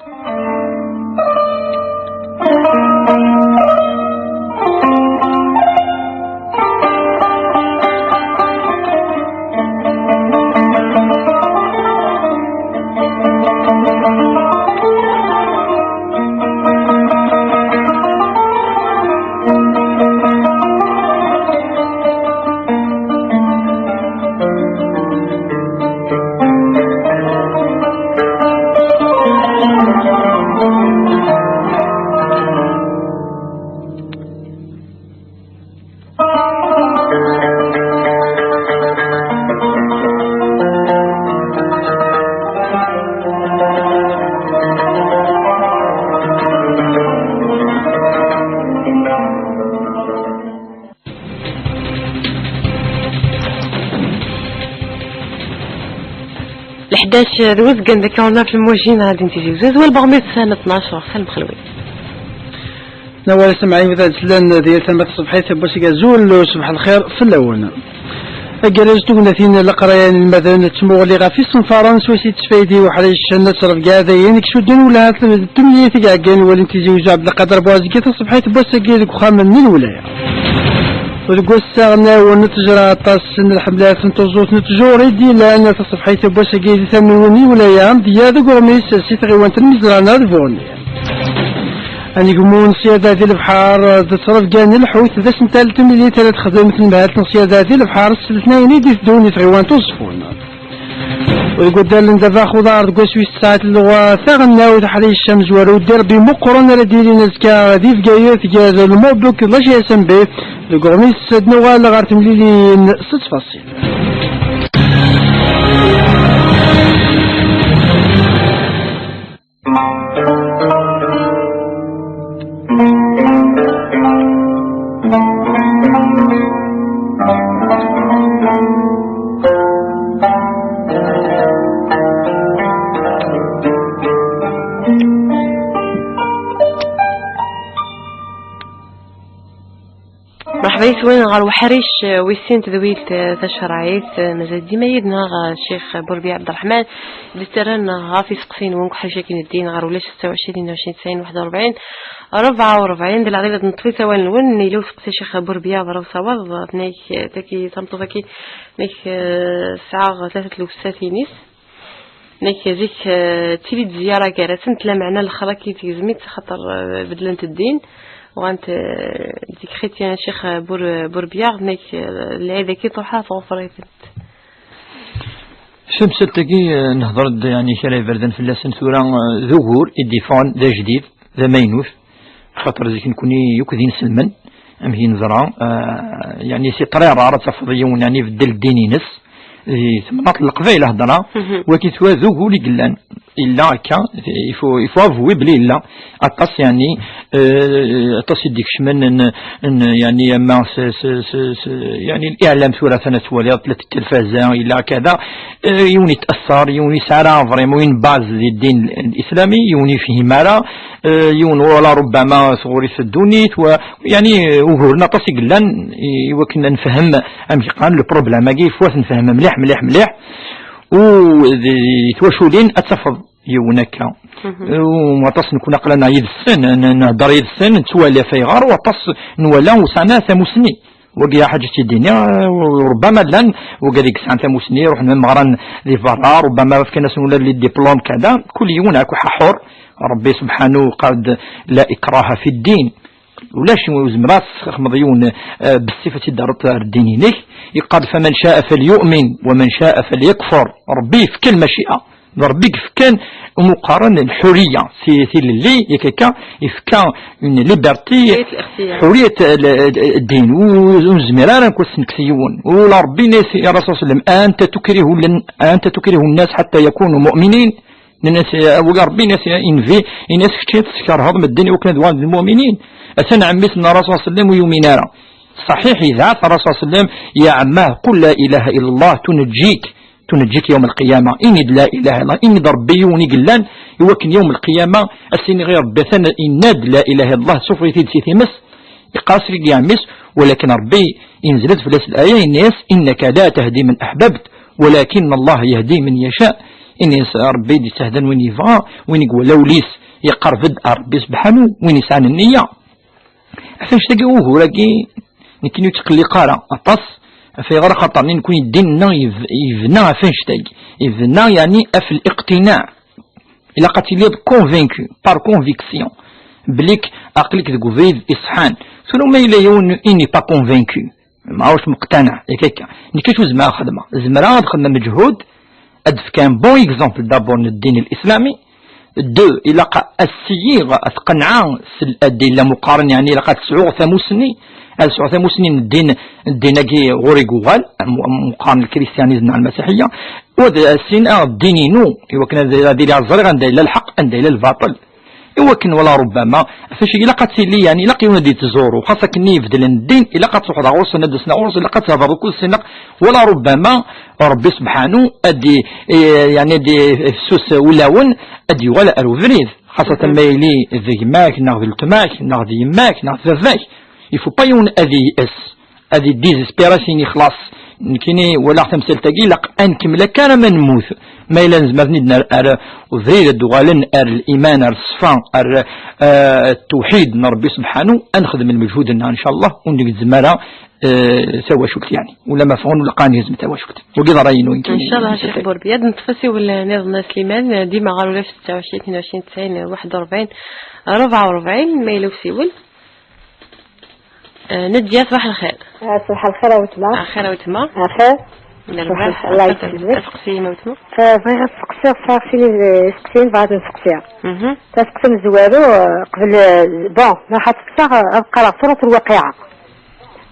Leḥdac d wezgen deg Corner n Lmujin, ɣer din Tizi Uzzu, d walbeɣ mil tnac, Xalem Xelwi. Nawal Ismaɛil, wid ad slan di yal tama tṣebḥit n wass-agi, azul, ṣebḥ lxir fell-awen. Agerrez tugnatin n leqraya n inelmaden d tmuɣli ɣef yisenfaren swayes i yettfaydi uḥric n ttrebga dayen i icudden ulhat d temlilit i iɛeggan walin Tizi Uzzu Ɛebdelqader Buɛzeggi taṣebḥit n wass-agi deg uxxam n lwilaya. Deg wassaɣ-nni n ttejra aṭas n lḥemlat n tuẓut n ttjur i d-yellan taṣebḥit n wass-agi di tamiwin n lwilaya, amedya deg uɣmis si tɣiwant n Mizrana d Buɣni. Anegmu n ṣṣyada di lebḥer d ttrebga n lḥut d asental n temlilit ara texdem tenmehalt n ṣṣyada di lebḥer s letnayen i d-iteddun di tɣiwant Uẓeffun. U deg waddal n Dabax Uḍar deg wass wis tesɛa tlelwa taɣelnawt aḥric amezwaru, derbi meqqren ara d-yilin azekka di Bgayet gar Lmubek d la G S M B. Deg uɣmis ad nuɣal ɣer temlilin s ttfaṣil. Merḥba yes-wen ɣer uḥric, eh, wis sin tedwilt, eh, tacerɛit, eh, mazal dima yid-neɣ, eh, Ccix Burbi Ɛebderreḥman, d-ittarran ɣef iseqsiyen-nwen deg uḥric akin ddin ɣer ulac setta u ɛecrin, ɛecrin, tesɛin, waḥed u rebɛin, rebɛa u rebɛin, d leɛḍil ad neṭṭef isawalen-nwen, yella useqsi Ccix Burbi, aḍra usawaḍ, tenna-k, eh, taki, tameṭṭut-agi, tenna-k, eh, sɛiɣ tlata tlewsatin-is. Nekk zik, eh, tili-d ziyara gar-asent, lameɛna lexraq i tegzem-itt, xaṭer, eh, beddlent ddin, uɣant, eh, zik xityan Ccix Bur-, Burbiyaɣ, nekk, eh, lɛid-agi truḥ ad tɣufr-itent. Tamsalt-agi, eh, nehder-d, yeɛni, kra iberdan fell-asen tura, eh, d ugur i d-yeffɣen d ajdid, d amaynut, xaṭer zik nekni yakk d inselmen, amek i neẓra, eh, yeɛni, si ṭṭrara ara tafeḍ yiwen, yeɛni, ibeddel ddin-ines, di temnaḍt n Leqbayel hedra, Mhm. wagi tura d ugur i yellan. Illa akka, il faut, il faut avouer belli illa aṭas, yeɛni, eh, aṭas i d-ikecmen n, n, yeɛni, ama s, s, s, s, yeɛni, liɛlam tura atan ad twaliḍ, la telfaza, illa kada, eh, yiwen yett'assar, yiwen yesɛa ara vraiment une base di ddin l'islami, yiwen yefhim ara, eh, yiwen wala rubbama tɣuri-t ddunit, wa, yeɛni, uguren aṭas i yellan i, i wakken ad nefhem amek qqaren le problème-agi, il faut ad t-nefhem mliḥ, mliḥ, mliḥ. U di twaculin ad tafeḍ yiwen akka. Mhm. U aṭas nekni aql-aneɣ yid-sen, n-, nhedder yid-sen, nettwali ɣef ayɣer, u aṭas nwala ur sɛan ara tamusni. Wagi ḥaǧa i d-iniɣ, u ṛebbama llan wigad i yesɛan tamusni, ruḥen ma ɣran di berra, ṛebbama fkan-asen ula d les diplômes kada, kul yiwen akk ḥaḥur, Ṛebbi subḥanu qal-d la ikraha fi ddin. Ulac ur zemreḍ ad tesxedmeḍ yiwen, eh, bessif ad tt-id-terreḍ ar ddin-inek. Yeqqar-d, فمن شاء فليؤمن ومن شاء فليكفر. Ṛebbi yefka lmaci'a. D Ṛebbi i yefkan umuqaren lḥuriya, ti-, tilelli, yak akka, yefka une liberté, حرية الاختيار. حرية ال-, ال-, الدين. U-, ur nezmir ara nekk ad s-nekkes yiwen. Ula Ṛebbi yenna-yas i Ṛṛasul صلى الله عليه وسلم: "أنت تكره لن-، أنت تكره الناس حتى يكونوا مؤمنين؟" Yenna-yas, eh, wagi Ṛebbi yenna-yas, yenvi, yenna-yas: "Kečč ad teskerheḍ medden i wakken ad uɣalen d lmuminin?" Atan ɛemmi-s n Ṛṛasul صلى الله عليه وسلم ur yumin ara. صحيح, yedɛa-t Ṛṛasul صلى الله عليه وسلم: "يا عماه، قل لا إله إلا الله تنجيك، تنجيك يوم القيامة. Ini-d la ilaha illallah, ini-d Ṛebbi yiwen i yellan, i wakken yawm lqiyama ad s-iniɣ i Ṛebbi atan yenna-d la ilaha illallah, sufeɣ-it-id si times." Yeqqar-as i ɛemmi-s, walakin Ṛebbi yenzel-d fell-as laya, yenna-yas: "إنك لا تهدي من أحببت، ولكن الله يهدي من يشاء." Ini-yas Ṛebbi d-yettehdan win yebɣa, win i iwala ul-is yeqreb-d ar Ṛebbi subḥanu, win yesɛan nniya. Ɣef annect-agi ugur-agi, nekkini ur ttqelliq ara aṭas, ɣef ayɣer? Axaṭer nekkini ddin-nneɣ yeb-, yebna ɣef annect-agi. Yebna, yeɛni, ɣef liqtinaɛ. Ilaq ad tiliḍ convaincu, par conviction, belli-k aql-ik deg ubrid iṣeḥḥan. Tura ma yella yiwen i n'est pas convaincu, maɛuc muqtanaɛ, yak akka, nekk acu zemreɣ ad xedmeɣ? Zemreɣ ad xedmeɣ meǧhud, ad d-fkeɣ un bon exemple d'abord n ddin l'islami. Deux, ilaq ad ssiyiɣ, ad t-qenɛeɣ s l-, ad d-illa muqaren, yeɛni ilaq ad sɛuɣ tamusni, ad sɛuɣ tamusni n ddin, n ddin-agi ɣur i yuɣal, mu-, muqaren lkristiyanism neɣ lmasiḥiyya, u ad ssineɣ ddin-inu, i wakken ad, ad iliɣ ẓriɣ anda yella lḥeqq, anda yella lbaṭel. I wakken wala rubbama, ɣef acu ilaq ad tili, yeɛni ilaq yiwen ad yettẓuru, xas akken i ibeddlen ddin, ilaq ad truḥeḍ ɣur-sen, ad d-asen ɣur-s, ilaq ad thedreḍ akked-sen, ilaq, wala rubbama Ṛebbi subḥanu ad d-, eh, yeɛni ad d-ifsus ulawen, ad d-yuɣal ar ubrid, xaṣṣatan ma yili d gma-k neɣ d letma-k neɣ d yemma-k neɣ d baba-k. Il faut pas yiwen ad yeyes, ad yedizespira, ad s-yini xlaṣ, nekkini walaɣ tamsalt-agi, ilaq ad nkemmel akka arma nemmut. Ma yella nezmer ad ten-id-nerr ar ubrid, ad d-uɣalen ar liman, ar ṣṣfa, ar, eh, ttewḥid n Ṛebbi subḥanu, ad nexdem lmeǧhud-nneɣ, ncallah, ur negzem ara, eh, tawacult, yeɛni. Ula ma ffɣen, ula qqaren yezem tawacult. Wagi d ṛṛay-inu, nekkini. Ncallah, a Ccix Burbiya, ad neṭṭef asiwel niḍen a Sliman, dima ɣer ula f ستة وعشرين اثنين وعشرين تسعين واحد وأربعين ربعة وأربعين، ma yella usiwel. آه، نادية، صباح الخير. آه، صباح الخير أ وتما. آه، خير أ وتما. آه، خير. مرحبا. صباح الخير. الله يسلمك. أسقسي ما وتما. آه، بغيت نسقسي، صافي، سقسين بغيت نسقسيها. مهم. تسقسي من زوالو، آه، قبل، آه، بون، ما حتى، آه، قرا سورة الواقعة.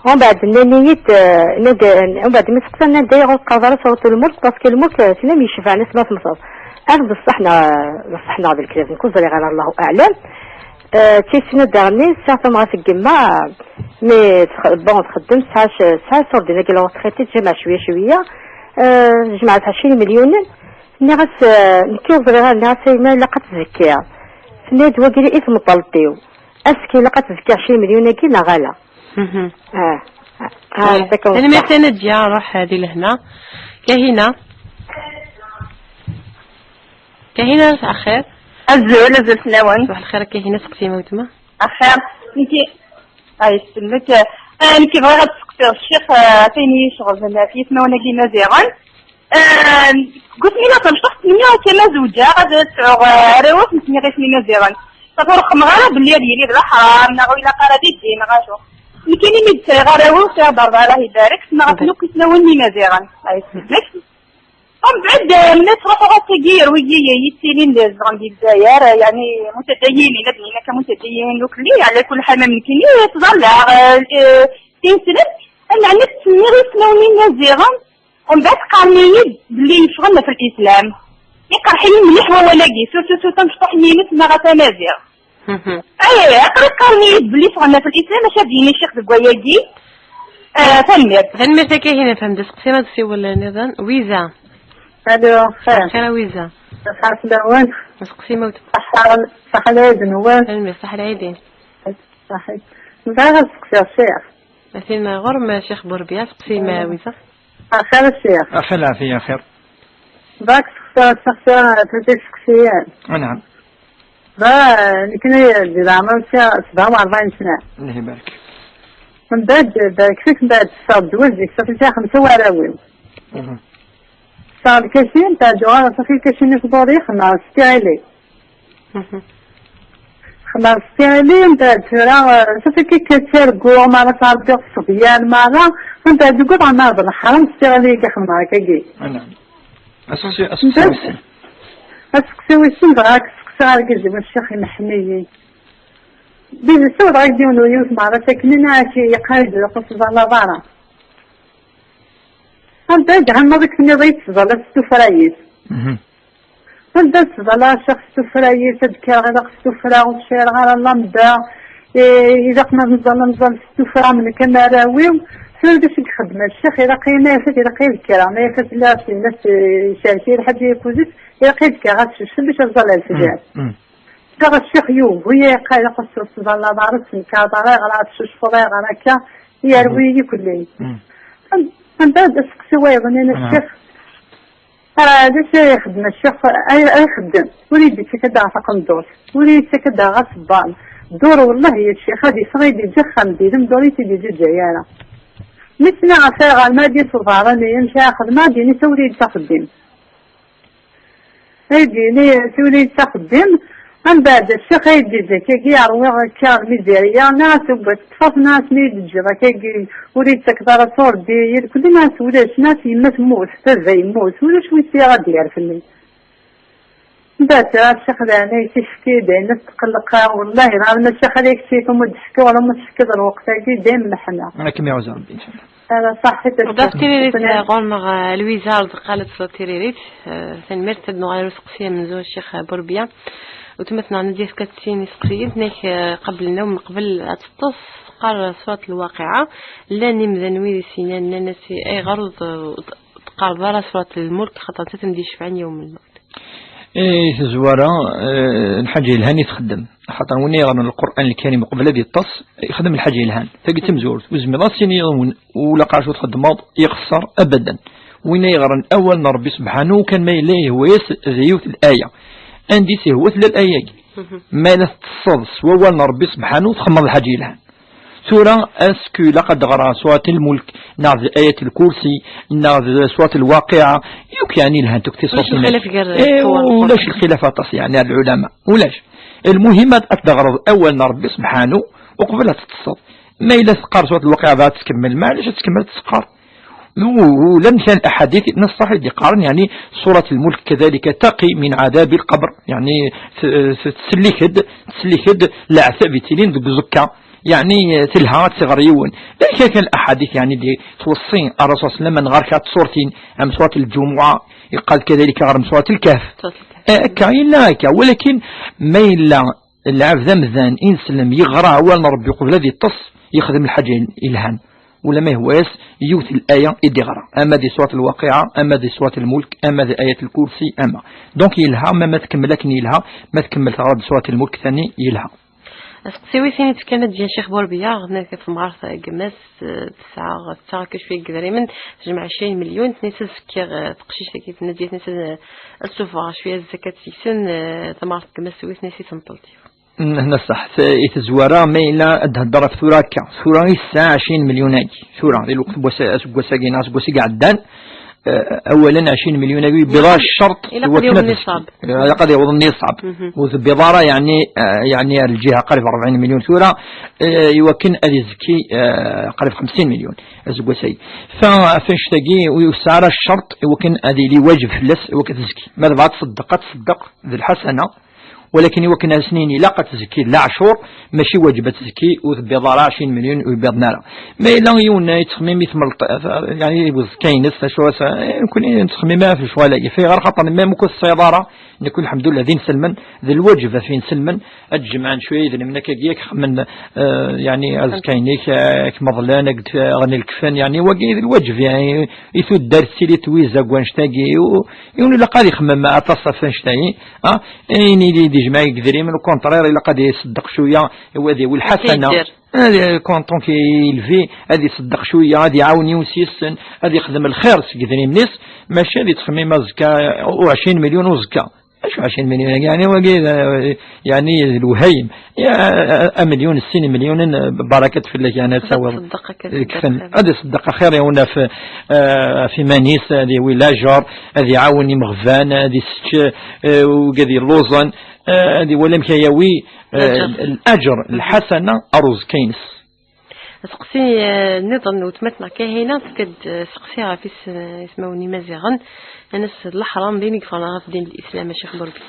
ومن بعد نيت، آه، ند-، ومن بعد ما سقسا ندير قرا سورة الملك، باسكو الملك، آه، سينا يشفع ناس ما تمصر. أنا بصحنا، بصحنا بالكلام، نكون زريغ على الله أعلم. آه، تيسنا داغني، ساعة ما غتقما، مي تخ-، بون، تخدم، ساعة ش-، ساعة صور دينا كي لو تخيتي تجمع شوية شوية. آه، جمعت عشرين مليون. ني غاس، آه، نكي وزريغ، ني غاس ما لا قد تزكيها. سنيد وقيلي إثم طلبتيو. أسكي لا قد تزكي عشرين مليون كي لا غالا. مهم. آه. آه، آه، يعطيكم الصحة. تنمية نجية، روح هذه لهنا. كاينة؟ كاينة، مساء الخير. أزول، أزول سناون. صباح الخير، كاينة سقسي ما وتما؟ أخير، نتي، أي سلمك. آه، نتي بغيت تسقسي الشيخ، آه، تيني شغل في ثمانية كيما زيغن. آه، قلت لي لا تمشطح ثمانية كيما زوجة، غادي تسعو، آه، ريوس نتني غير ثمانية زيغن. تفرق مغارة باللي هذه يلي بلا حرام، نغوي لا قرا دي الدين، غاشو. نتيني ميد سري غا ريوس يا ضربة، الله يبارك، ما غتنوك يسناوني ما زيغن. أي سلمك. ومن بعد، آه، ملي تروحوا غا تيكير ويجي يتيلين لي زغن ديال الجزائر، آه، يعني متدينين، بنينا كمتدينين وكلي، على كل حال ما ممكن يتظلع، آه، آه، تنسلت، أنا عندك تسمي غير سنوني نازيغا، ومن بعد قارنيني باللي نشغلنا في الإسلام. يقرحيني مليح وولاقي، سورتو سورتو مشطوح نيني تما غا تنازيغ. مهم. ايه، اقرا قرني بلي فغنا في الاسلام، اش ديني الشيخ دكواياكي. آه، تنميرت. تنميرت كاين هنا، فهمت؟ سقسي ما تسيول نظام. ويزا. الو، خير. خير ويزا. صحة الأول. مسقسي موت. صحة، صحة العيد نوال. تنميرت، صحة العيدين. صحيح. لا، غير سقسي الشيخ. أثنين غرم شيخ بوربيا، سقسي ما ويزا. خير الشيخ. أخي العافية، خير. باك سقسي، سقسي، تلتي سقسيان. نعم. با، نكني دي العمر سبعة وأربعين سنة. الله يبارك. من بعد، بارك فيك، من بعد صار الدواز ديك صافي فيها خمسة وراويو. مهم. صار الكاشين، بعد جوار صافي الكاشين يصبر يخمع، ستي علي. مهم. خمع ستي علي، من بعد راه صافي كي كتسرقو، مرة صار الصبيان، مرة، من بعد يقول راه ما هذا الحرام ستي علي كيخمع هكاكي. نعم. أساسي، أساسي. من بعد Aseqsi wissen dɣa ad k-seqsiɣ argaz-iw, a Ccix, imeḥḥen-iyi. Di nessawed ɣer yiwen u yiwet meɣra sakin, nniɣ-ak yeqqar-d ur tẓallaḍ ara. Anda i d-thennaḍ i k-tenniḍ i tettẓalla s tuffra-is? Mhm. Anda tettẓalla a Ccix s tuffra-is, ad d-kkreɣ ilaq s tuffra, ur sɛiɣ ara lamba, eh, ilaq ma nẓall, nẓall s tuffra am nekk am arraw-iw. Tura d acu i ixeddem a Ccix, ilaq-iyi ma yafat, ilaq-iyi ad kkreɣ, ma yafat la s-, la s-, icerk-iyi lḥaǧa yakuzet, ilaq-iyi ad kkreɣ ad teccucfem bac ad ẓalleɣ fell-am. Mm. Tura a Ccix yugi-yi, yeqqar ilaq ur tettẓallaḍ ara, ur tettenkareḍ ara, ayɣer ad teccucfeḍ, ayɣer akka, yerwi-yi kulli. Mm. An-, anda ad aseqsi wayeḍ-nni a Ccix? Ah, d acu ay ixeddem a Ccix? Ay, ay ixeddem. Ur iyi-d-yettak ad aɣeɣ taqendurt. Ur iyi-yettak ad aɣeɣ asebbal. Ddur, wellah, a Ccix, ad yeffeɣ ad d-yeǧǧ axxam d-ilem, ddur i t-id-yeǧǧa ara. Mi s-nniɣ ɣef ayɣer ma ad d-yas uḍar-nni, amek ara xedmeɣ, ad d-yini tawri-d taxeddimt. Ay d-yini tawri-d taxeddimt, mbeɛd a Ccix ay d-yeǧǧa akkagi, yerwiɣ akka lmizirya, nniɣ-as ugaɣ teṭṭfeḍ, nniɣ-as mi yi-d-teǧǧiḍ akkagi, ur iyi-d-tettakeḍ ara ṣurdi, irkelli, nniɣ-as ulac, nniɣ-as yemma temmut, baba yemmut, ulac wi s-yaɣ ad d-yerr fell-i. Mbeɛd a Ccix leɛnaya-k, icki-d ayen ad tqelleq, wellah, ɣer ma Ccix ad ak-tt-yefk, ma d-teḥkiḍ, wala ma teḥkiḍ lweqt-agi, dayem meḥna. Ad kem-iɛuzz Rebbi, inchallah. Ala, ṣaḥit a Ccix. Ɣef tiririt, eh, ɣur-neɣ, eh, Lwiza Ardeqqa la tesla tiririt, eh, tanemmirt, ad nuɣal ɣer useqsi amenzu a Ccix Burbya. Weltma-tneɣ Nadia tefka-d sin iseqsiyen, tenna-k, eh, qabel nnawm, qbel ad teṭṭes, teqqar surat Lwaqiɛa. Llan imdanen wid i s-yennan, nnan-as, "Ayɣer ur t-, ur t-, teqqareḍ ara surat Lmulk, xaṭer d ta i m-d-icefɛen yawm lmawt?" I tezwara, eh, lḥaǧa yelhan i txeddem. Axaṭer win yeɣren Lqur'an Lkarim uqbel ad yeṭṭes, ixdem lḥaǧa yelhan. Tagi d tamezwarut. Ur zmireɣ ad s-iniɣ yiwen, ula qarac ur txeddmeḍ, ixeṣṣer, abadan. Win yeɣren awal n Ṛebbi subḥanu, kan ma yella yehwa-yas d yiwet laya. Anda i s-ihwa tella laya-agi. Mhm. Ma yella teṭṭseḍ s wawal n Ṛebbi subḥanu, txemmeḍ lḥaǧa yelhan. Tura, est-ce que ilaq ad d-ɣreɣ surat Lmulk, neɣ d Ayat Lkursi, neɣ d surat Lwaqiɛa, yakk yeɛni lhant akk tiṣuṛtin-agi. Ulac lxilaf gar, eh, ulac lxilaf aṭas yeɛni ar lɛulama. Ulac. Lmuhim ad, ad d-ɣreḍ awal n Ṛebbi subḥanu, uqbel ad teṭṭseḍ. Ma yella teqqar surat Lwaqiɛa bɣa ad tkemmel, maɛlic ad tkemmel ad teqqar. U-, ulamek kan aḥadit, nna ṣṣaḥ i d-iqqaren, yeɛni, surat Lmulk kadalika taqi min ɛadabi lqabr, yeɛni, t-, t-, tsellek-d, tsellek-d leɛtab yettilin deg uẓekka. Yeɛni, eh, telha ad tɣer yiwen. D acu kan aḥadit, yeɛni, di tweṣṣi Ṛṛasul sallam ad nɣer kra n tṣurtin, am surat Lǧumuɛa, yeqqal kadalika ɣer surat Lkehf. Surat Lkehf. Eh, akka, yella akka. Walakin ma yella lɛebd amdan, ineslem, yeɣra awal n Ṛebbi uqbel ad yeṭṭes, yexdem lḥaǧa yelhan. Ula ma yehwa-yas yiwet n laya i d-iɣra, ama di surat Lwaqiɛa, ama di surat Lmulk, ama di Ayat Lkursi, ama. Donc yelha, ma, ma tkemmel akken yelha, ma tkemmel teɣra-d surat Lmulk tani yelha. Aseqsi wi tin i d-fkan ad d-jin Ccix Burbiya, ɣer temɣart Gmas, eh, tesɛa, tesɛa akka cwiya n yedrimen, tejmeɛ ɛecrin milyun, tenna-as ad fkiɣ, eh, teqcict-agi, tenna-d, tenna-as ad, ad sufɣeɣ cwiya zzakat seg-sen, eh, tamɣart Gmas wi tenna-as i tmeṭṭult-iw. Mm, hna ṣṣeḥ. T-, i tezwara, ma yella ad d-hedder ɣef tura akka. Tura i tesɛa ɛecrin milyun-agi. Tura, di lweqt n wass, aseggas-agi, neɣ aseggas i iɛeddan, eh, awalen ɛecrin milyun-agi, yewwiḍ-aɣ ccerṭ ilaq i wakken ad d-yewweḍ nniṣab. Eh, ilaq ad yewweḍ nniṣab. Mhm. Ur tewwiḍ ara, yeɛni, eh, yeɛni ar lǧiha qrib rebɛin milyun tura, eh, i wakken ad izekki, eh, qrib xemsin milyun aseggas-agi. Fa, f annect-agi, ur yesɛi ara ccerṭ i wakken ad yili wajeb fell-as i wakken ad tezki. Ma tebɣa ad tṣeddeq, ad tṣeddeq d lḥasana, walakin i wakken ad as-nini ilaq ad tzekki d leɛcur, mačči wajeb ad tzekki, ur tebbiḍ ara ɛecrin milyun ur yebbiḍen ara. Ma yella yiwen yettxemmim i tmelṭ-, yeɛni i uẓekka-ines, acu as-, eh, nekkni nettxemmim ara ɣef lecɣal-agi. Fayɣer? Xaṭer ma ur tesɛiḍ ara, nekkni, lḥemdullah, d inselmen, d lwaǧeb ɣef inselmen ad jemɛen cwiya idrimen akkagi, ad k-xemmen, eh, yeɛni aẓekka-inek, eh, ad k-meḍlen, ad k-d-ɣen lekfen, yeɛni wagi d lwaǧeb, yeɛni i tuddar tettili twiza deg wannect-agi, u-, yiwen ilaq ad ixemmem aṭas ɣef wannect-agi. Ah, ayen i d-ijmeɛ deg idrimen, au contraire, ilaq ad iṣeddeq cwiya, ad yawi lḥasana. Ad, tant qu'il vit, ad iṣeddeq cwiya, ad iɛawen yiwen s-yessen, ad ixdem lxir seg idrimen-is, mačči ad ittxemmim azekka u ɛecrin milyun uzekka. Acu ɛecrin milyun? Yeɛni wagi, eh, yeɛni d lwehayem. Ya, eh, amilyun, sin milyunen, eh, barakat fell-ak, yeɛni ad tawiḍ. Ad iṣeddeq axir, ad iṣeddeq axir, yiwen ɣef, eh, ɣef iman-is, ad yawi lajer, ad iɛawen imeɣban, ad isečč, eh, wigad yelluẓen, eh, ad iwali amek ad yawi, eh, lajer, lḥasana, ar uẓekka-ines. Aseqsi, eh, nniḍen n weltma-tneɣ Kahina, tefka-d, eh, aseqsi ɣef is-, eh, ismawen imaziɣen, ad nas d leḥram d ayen i yeffɣen ɣef ddin n Lislam, a Ccix Burbi.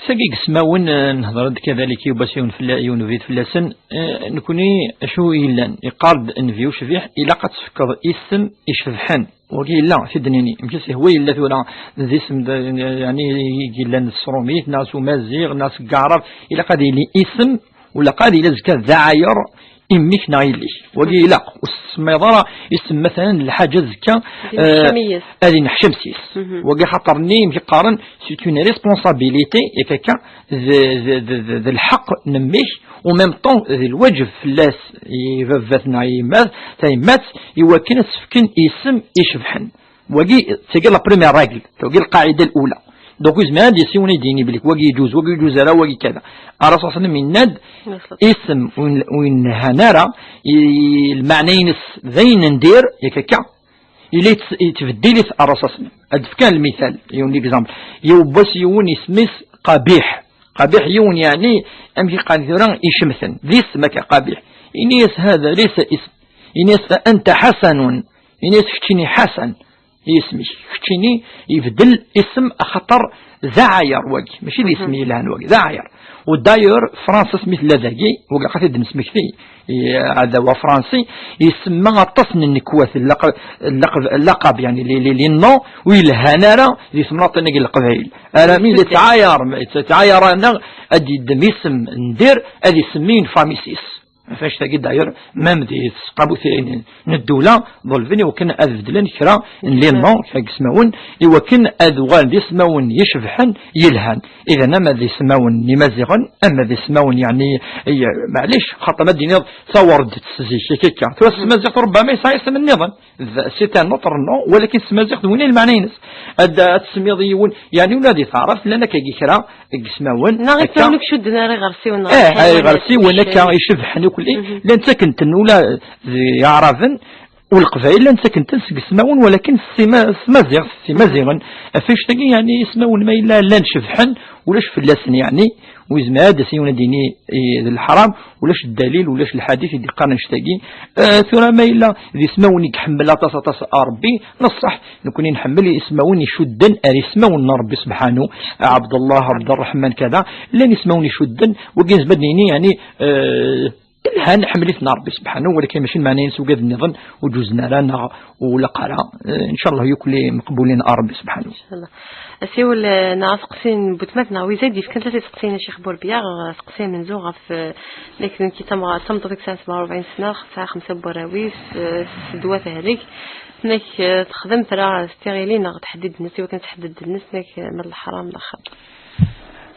Tagi n yismawen, eh, nehder-d kadalik yiwwas yiwen fella-, yiwen ubrid fell-asen. Eh, nekni acu yellan? Iqqar-d Nnbi ucbiḥ, ilaq ad tefkeḍ isem icebḥen. Wagi yella, t-id-nini. Amek i s-ihwa yella tura d isem d, yani, i yellan s Tṛumit, neɣ s Umaziɣ, neɣ s Gaɛrab, ilaq ad yili isem, u ilaq ad yili azekka d aɛayer i mmi-k neɣ yelli-k. Wagi ilaq, ur s-tsemmayeḍ ara isem, matalan, lḥaǧa azekka, eh, ad ineḥcam s-is. Wagi xaṭer-nni, amek i qqaren, c'est une responsabilité, yak akka, d, d, d, d, d lḥeqq n mmi-k, u même temps, d lwaǧeb fell-as, i baba-t neɣ i yemma-t, tayemmat, i wakken ad s-fken isem icebḥen. Wagi, d tagi la première règle, tagi lqaɛida lula. Donc, yezmer ad d-yas yiwen ad d-yini belli wagi yeǧuz, wagi yeǧuz ara, wagi kada. Ara s-, aṣlem yenna-d, isem ur n-, ur yelhan ara, i, i, lmeɛna-ines d ayen n dir, yak akka, yella yet-, yettbeddil-it ara s-, aṣlem. Ad d-fkeɣ lmital, yiwen l'exemple. Yiwwas yiwen isem-is Qabiḥ. Qabiḥ yiwen, yeɛni, amek i qqaren tura, icemten. D isem akka, Qabiḥ. Ini-as, "Hada laysa ism." Ini-as, "Anta Ḥasanun." Ini-as, "Keččini Ḥasan, i isem-ik." Keččini ibeddel isem axaṭer d aɛayer wagi. Mačči d isem yelhan wagi, d aɛayer. U d'ailleurs, Fransa asmi tella dagi, wagi aqat i d-nesmekti, i, aɛdaw afransi, isemma aṭas n nnekwa, laqab, laqab, laqab, yeɛni, les, les, les noms ur yelhan ara di temnaḍt-nni n Leqbayel. Arami la ttɛayar, ttɛayar-aneɣ ad d-yeddem isem n dir, ad isemmi une famille s-is. Ɣef annect-agi, d'ailleurs, même di tseqqamutin n ddula, ḍelben i wakken ad beddlen kra n les noms, kra n yismawen, i wakken ad uɣalen d ismawen icebḥen, yelhan. Idan, ama d ismawen n Imaziɣen, ama d ismawen, yeɛni, i, maɛlic, xaṭer ad d-tiniḍ tawerdet s zik, akka, akka. Tura s tmaziɣt, rubbama yesɛa isem nniḍen. D, c'est un autre nom, walakin s tmaziɣt d win i lmeɛna-ines. Ad, ad tsemmiḍ yiwen, yeɛni ula di taɛrabt llan akkagi kra n yismawen. Neɣ akka ismawen ur cudden ara iɣersiwen, neɣ eh, iɣersiwen akka icebḥen akk, llan ttaken-ten ula d Iɛraben u Leqbayel, llan ttaken-ten seg yismawen, walakin s tima-, s tmaziɣt, s Imaziɣen. Ɣef annect-agi, yeɛni ismawen ma yella llan cebḥen, ulac fell-asen, yeɛni, u yezmer ad d-yas yiwen ad d-yini, eh, d leḥram, ulac ddalil, ulac lḥadit i d-iqqaren annect-agi. Eh, tura ma yella d ismawen i iḥemmel aṭas, aṭas Ṛebbi, neṣṣeḥ, nekni nḥemmel ismawen icudden ar ismawen n Ṛebbi subḥanu, Ɛebdellah, Ɛebderreḥman, kada. Llan ismawen icudden, wagi nezmer ad d-nini, yeɛni, eh, lhan, ḥemmel-iten Ṛebbi subḥanu, walakin mačči lmeɛna-ines ugad nniḍen ur ǧuzen ara, neɣ ur laq ara. Eh, ncallah yakk meqbulen ar Ṛebbi subḥanu. Asiwel, eh, neɣ aseqsi n butmat neɣ wizad yefkan tlata iseqsiyen a Ccix Burbiya, aseqsi amenzu ɣef, eh, nek, nek tamɣa-, tameṭṭut i yesɛan sebɛa u rebɛin sna, tesɛa xemsa n warraw-is, eh, s ddwa tehlek, nek, eh, texdem tra s tiɣili neɣ teḥdid-nnes, i wakken teḥdid-nnes, nek, eh, ma d leḥram d axxam.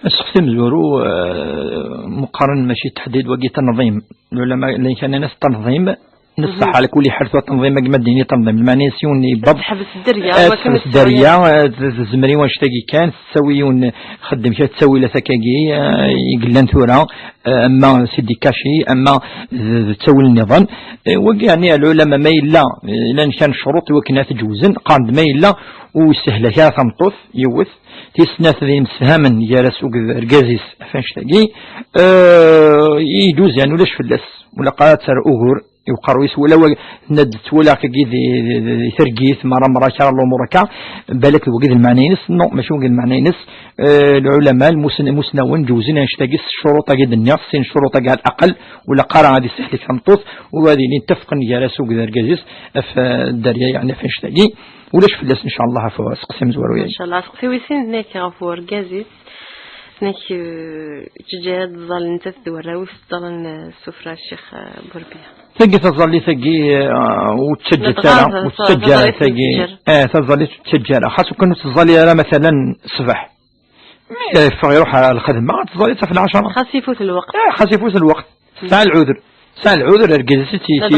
Aseqsi amezwaru, eh, meqqaren mačči teḥdid, wagi tanḍim. Lɛulama llan kan as tanḍim, neṣṣeḥ ɛla kulli ḥal, tura tanḍim, agma d-yini tanḍim, lmeɛna-s yiwen yebbeḍ. Teḥbes dderya, eh, wakken teḥbes dderya, eh, t-, tezmer i wannect-agi kan, tettawi yiwen, xeddem kra ttawilat akkagi, eh, i yellan tura, eh, ama c'est des cachets, ama d, d ttawil nniḍen. Eh, wagi, yeɛni, lɛulama ma yella, eh, llan kan ccuruṭ i wakken ad t-ǧewzen, qqaren-d ma yella ur yessehlak ara tameṭṭut, yiwet, tis snat d imsefhamen gar-as akked argaz-is ɣef wannect-agi, eh, iǧuz, yeɛni ulac fell-as, ur ilaq ara ad terr ugur i uqerru-is, wala wa-, tenna-d ttwaliɣ-k-agi di, di, di, di targit, mara, mara, kra n lumuṛ akka, balak d wagi d lmeɛna-ines. Non, mačči wagi d lmeɛna-ines. Eh, lɛulama, lmusn-, imusnawen, ǧewzen annect-agi s ccuruṭ-agi d-nniɣ, sin ccuruṭ-agi ɛla laqel, ur ilaq ara ad yessehlek tameṭṭut, u ad ilin ttafqen gar-as akked argaz-is ɣef, eh, dderya, yeɛni ɣef wannect-agi. Ulac fell-as, ncallah, ɣef useqsi amezwaru-agi. Ncallah, aseqsi wis sin, nek ɣef urgaz-is, nek, eh, ttǧǧa ad ẓẓallen nettat d warraw-is, ẓẓallen, eh, ssufra, Ccix, eh, Burbiya. Tagi taẓallit-agi, eh, ur ttaǧǧa ara, ur ttaǧǧa ara tagi. Eh, taẓallit ur ttaǧǧa ara. Xas ur kan ur tettẓalli ara, matalan, ṣṣbeḥ. Mi yeffeɣ iruḥ ɣer lxedma, ad teẓẓalli ɣef lɛecṛa. Xas ifut lweqt. Eh, xas ifut lweqt. Tesɛa lɛudur. Tesɛa lɛudur, argaz-is i t-, i t-,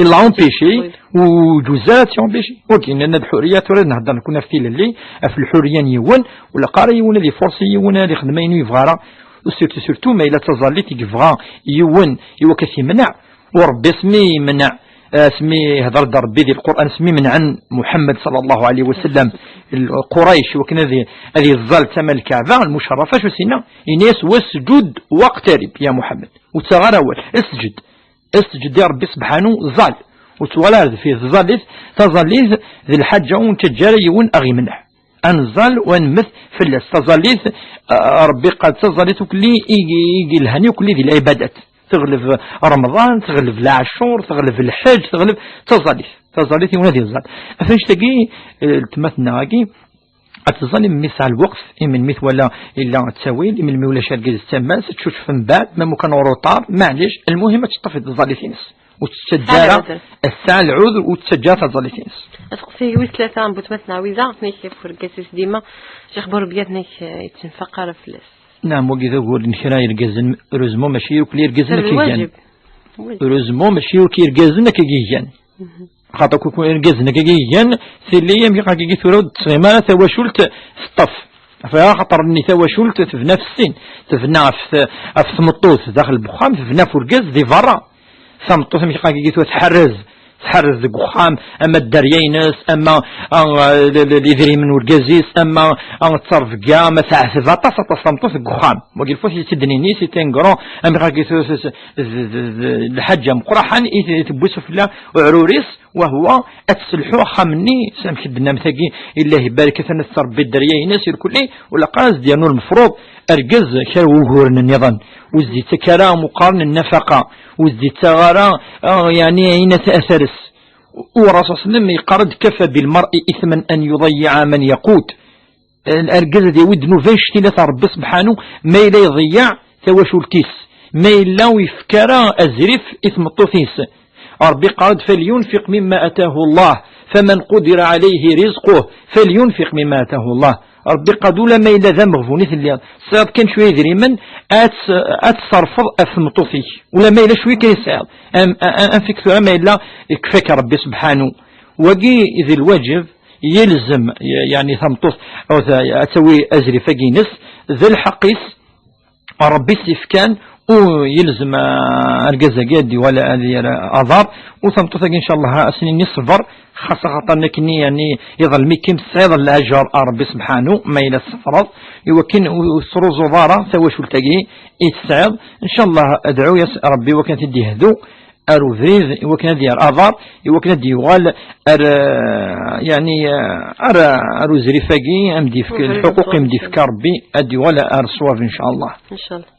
i l'a empêché, ur ǧuz ara ad t-empêché. Ok, nenna-d lḥuriya, tura ad nehder nekkni ɣef tilelli, ɣef lḥuriya n yiwen, ur ilaq ara yiwen ad iforsi yiwen ad ixdem ayen ur yebɣa ara, u surtout, surtout ma yella d taẓallit i yebɣa yiwen i wakka ad t-yemneɛ, u Ṛebbi asmi yemneɛ, asmi ihder-d Ṛebbi di Lqur'an, asmi menɛen Muḥemmed ṣalla Llahu ɛalayhi wa sallam, Qurayc, i wakken ad i-, ad iẓẓal tama n Lkaɛba lmucerrafa, acu s-yenna? Yenna-yas: "Wasǧud waqtarib, ya Muḥemmed." Ur ttaɣ ara awal, sǧed. As-teǧǧed i Ṛebbi sebḥanu, ẓẓal. Ur ttwala ar deffir, tẓallit, taẓallit d lḥaǧa ur nettaǧǧa ara yiwen a ɣ-imneɛ. Ad neẓẓal u ad nemmet fell-as. Taẓallit, ah, Ṛebbi qal d taẓallit ukli i, i, i yelhan ukli di lɛibadat. Teɣleb Remḍan, teɣleb lɛacur, teɣleb lḥeǧ, teɣleb taẓallit. Taẓallit yiwen ad iẓẓal. Ɣef annect-agi, eh, letma-tneɣ-agi, ad teẓẓal imelmi tesɛa lweqt, imelmi twala illa ttawil, imelmi ulac argaz d tammas, tcucef mbeɛd, ma mukan uruṭar, maɛlic, lmuhim ad teṭṭef taẓallit-ines. Ur tettaǧǧa ara, tesɛa lɛudur, ur tettaǧǧa ara taẓallit-ines. Aseqsi wis tlata n butma tneɛwiza, tnek ɣef urgaz-is dima, Ccix Burbiya tnek, eh, yettenfaq ara fell-as. Naɛam, wagi d ugur n kra irgazen, heureusement mačči akk irgazen akka i gan. Lwajeb. Heureusement mačči akk irgazen akka i gan. Xaṭer kukun irgazen akka i gan, tili amek akka i tura ur d-tesɣim ara tawacult teṭṭef. Ɣef axaṭer-nni tawacult tebna ɣef sin, tebna ɣef t-, ɣef tmeṭṭut daxel n wexxam, tebna ɣef urgaz di berra. Tameṭṭut amek akka i tura tḥerrez, tḥerrez deg wexxam, ama dderya-ines, ama, ah, l-, l-, idrimen n urgaz-is, ama, ah, ttrebga, ama teɛteb aṭas, aṭas tameṭṭut deg wexxam. Wagi lfut i tt-id-nini, c'est un grand, amek akka i tura s-, s-, d, d, d, d lḥaǧa meqqraḥen i t-, i tewwi sufella uɛrur-is, wahwa ad tesselḥu axxam-nni, s amek i d-tennam tagi, illah ibarek, atan ad tettrebbi dderya-ines irkelli, u laqal ad s-d-yernu lmefruḍ argaz kra n wuguren nniḍen, ur s-d-yettak ara meqqar n nnafaqa, ur s-d-yettaɣ ara, ah, yeɛni ayen at-, atares. U Ṛṛasul sallam yeqqar-d: "Kafa bil mar'i ithman an yuḍayyi'a man yaqut." Argaz ad yawi ddnub annect-ila ta Ṛebbi subḥanu, ma yella iḍeyyeɛ tawacult-is, ma yella ur yefki ara azrif i tmeṭṭut-is. Ṛebbi yeqqar-d: "Falyunfiq mimma atahu Allah, faman qudira alayhi rizquh, falyunfiq mimma atahu Allah." Ṛebbi yeqqar-d: "Ula ma yella d ameɣbun i telliḍ, tesɛiḍ kan cwiya idrimen, ad tt-, ad tṣerfeḍ ɣef tmeṭṭut-ik, ula ma yella cwiya kan i tesɛiḍ, am-, a-, a-, anef-ik tura ma yella ikfa-k Ṛebbi subḥanu." Wagi d lwaǧeb, yelzem, y-, yeɛni tameṭṭut, aw ta-, ad tawi azrif-agi-ines, d lḥeqq-is, Ṛebbi s-ifkan, u yelzem, ah, argaz-agi ad d-yuɣal ad yerr aḍar, u tameṭṭut-agi, ncallah, ad s-nini ṣṣber, xas axaṭer nekni, yeɛni, iḍlem-ikem, tesɛiḍ laǧer a Ṛebbi subḥanu, ma yella tṣebreḍ, i wakken ur, ur tesruẓuḍ ara tawacult-agi i tesɛiḍ. Ncallah, adɛu-yas Ṛebbi i wakken ad t-id-yehdu, ar ubrid, i wakken ad yerr aḍar, i wakken ad d-yuɣal ar, eh, yeɛni, eh, ar, ar uzrif-agi, am d-yefk lḥuquq i m-d-yefka Ṛebbi, ad d-yuɣal ar ṣṣwab, ncallah. Ncallah.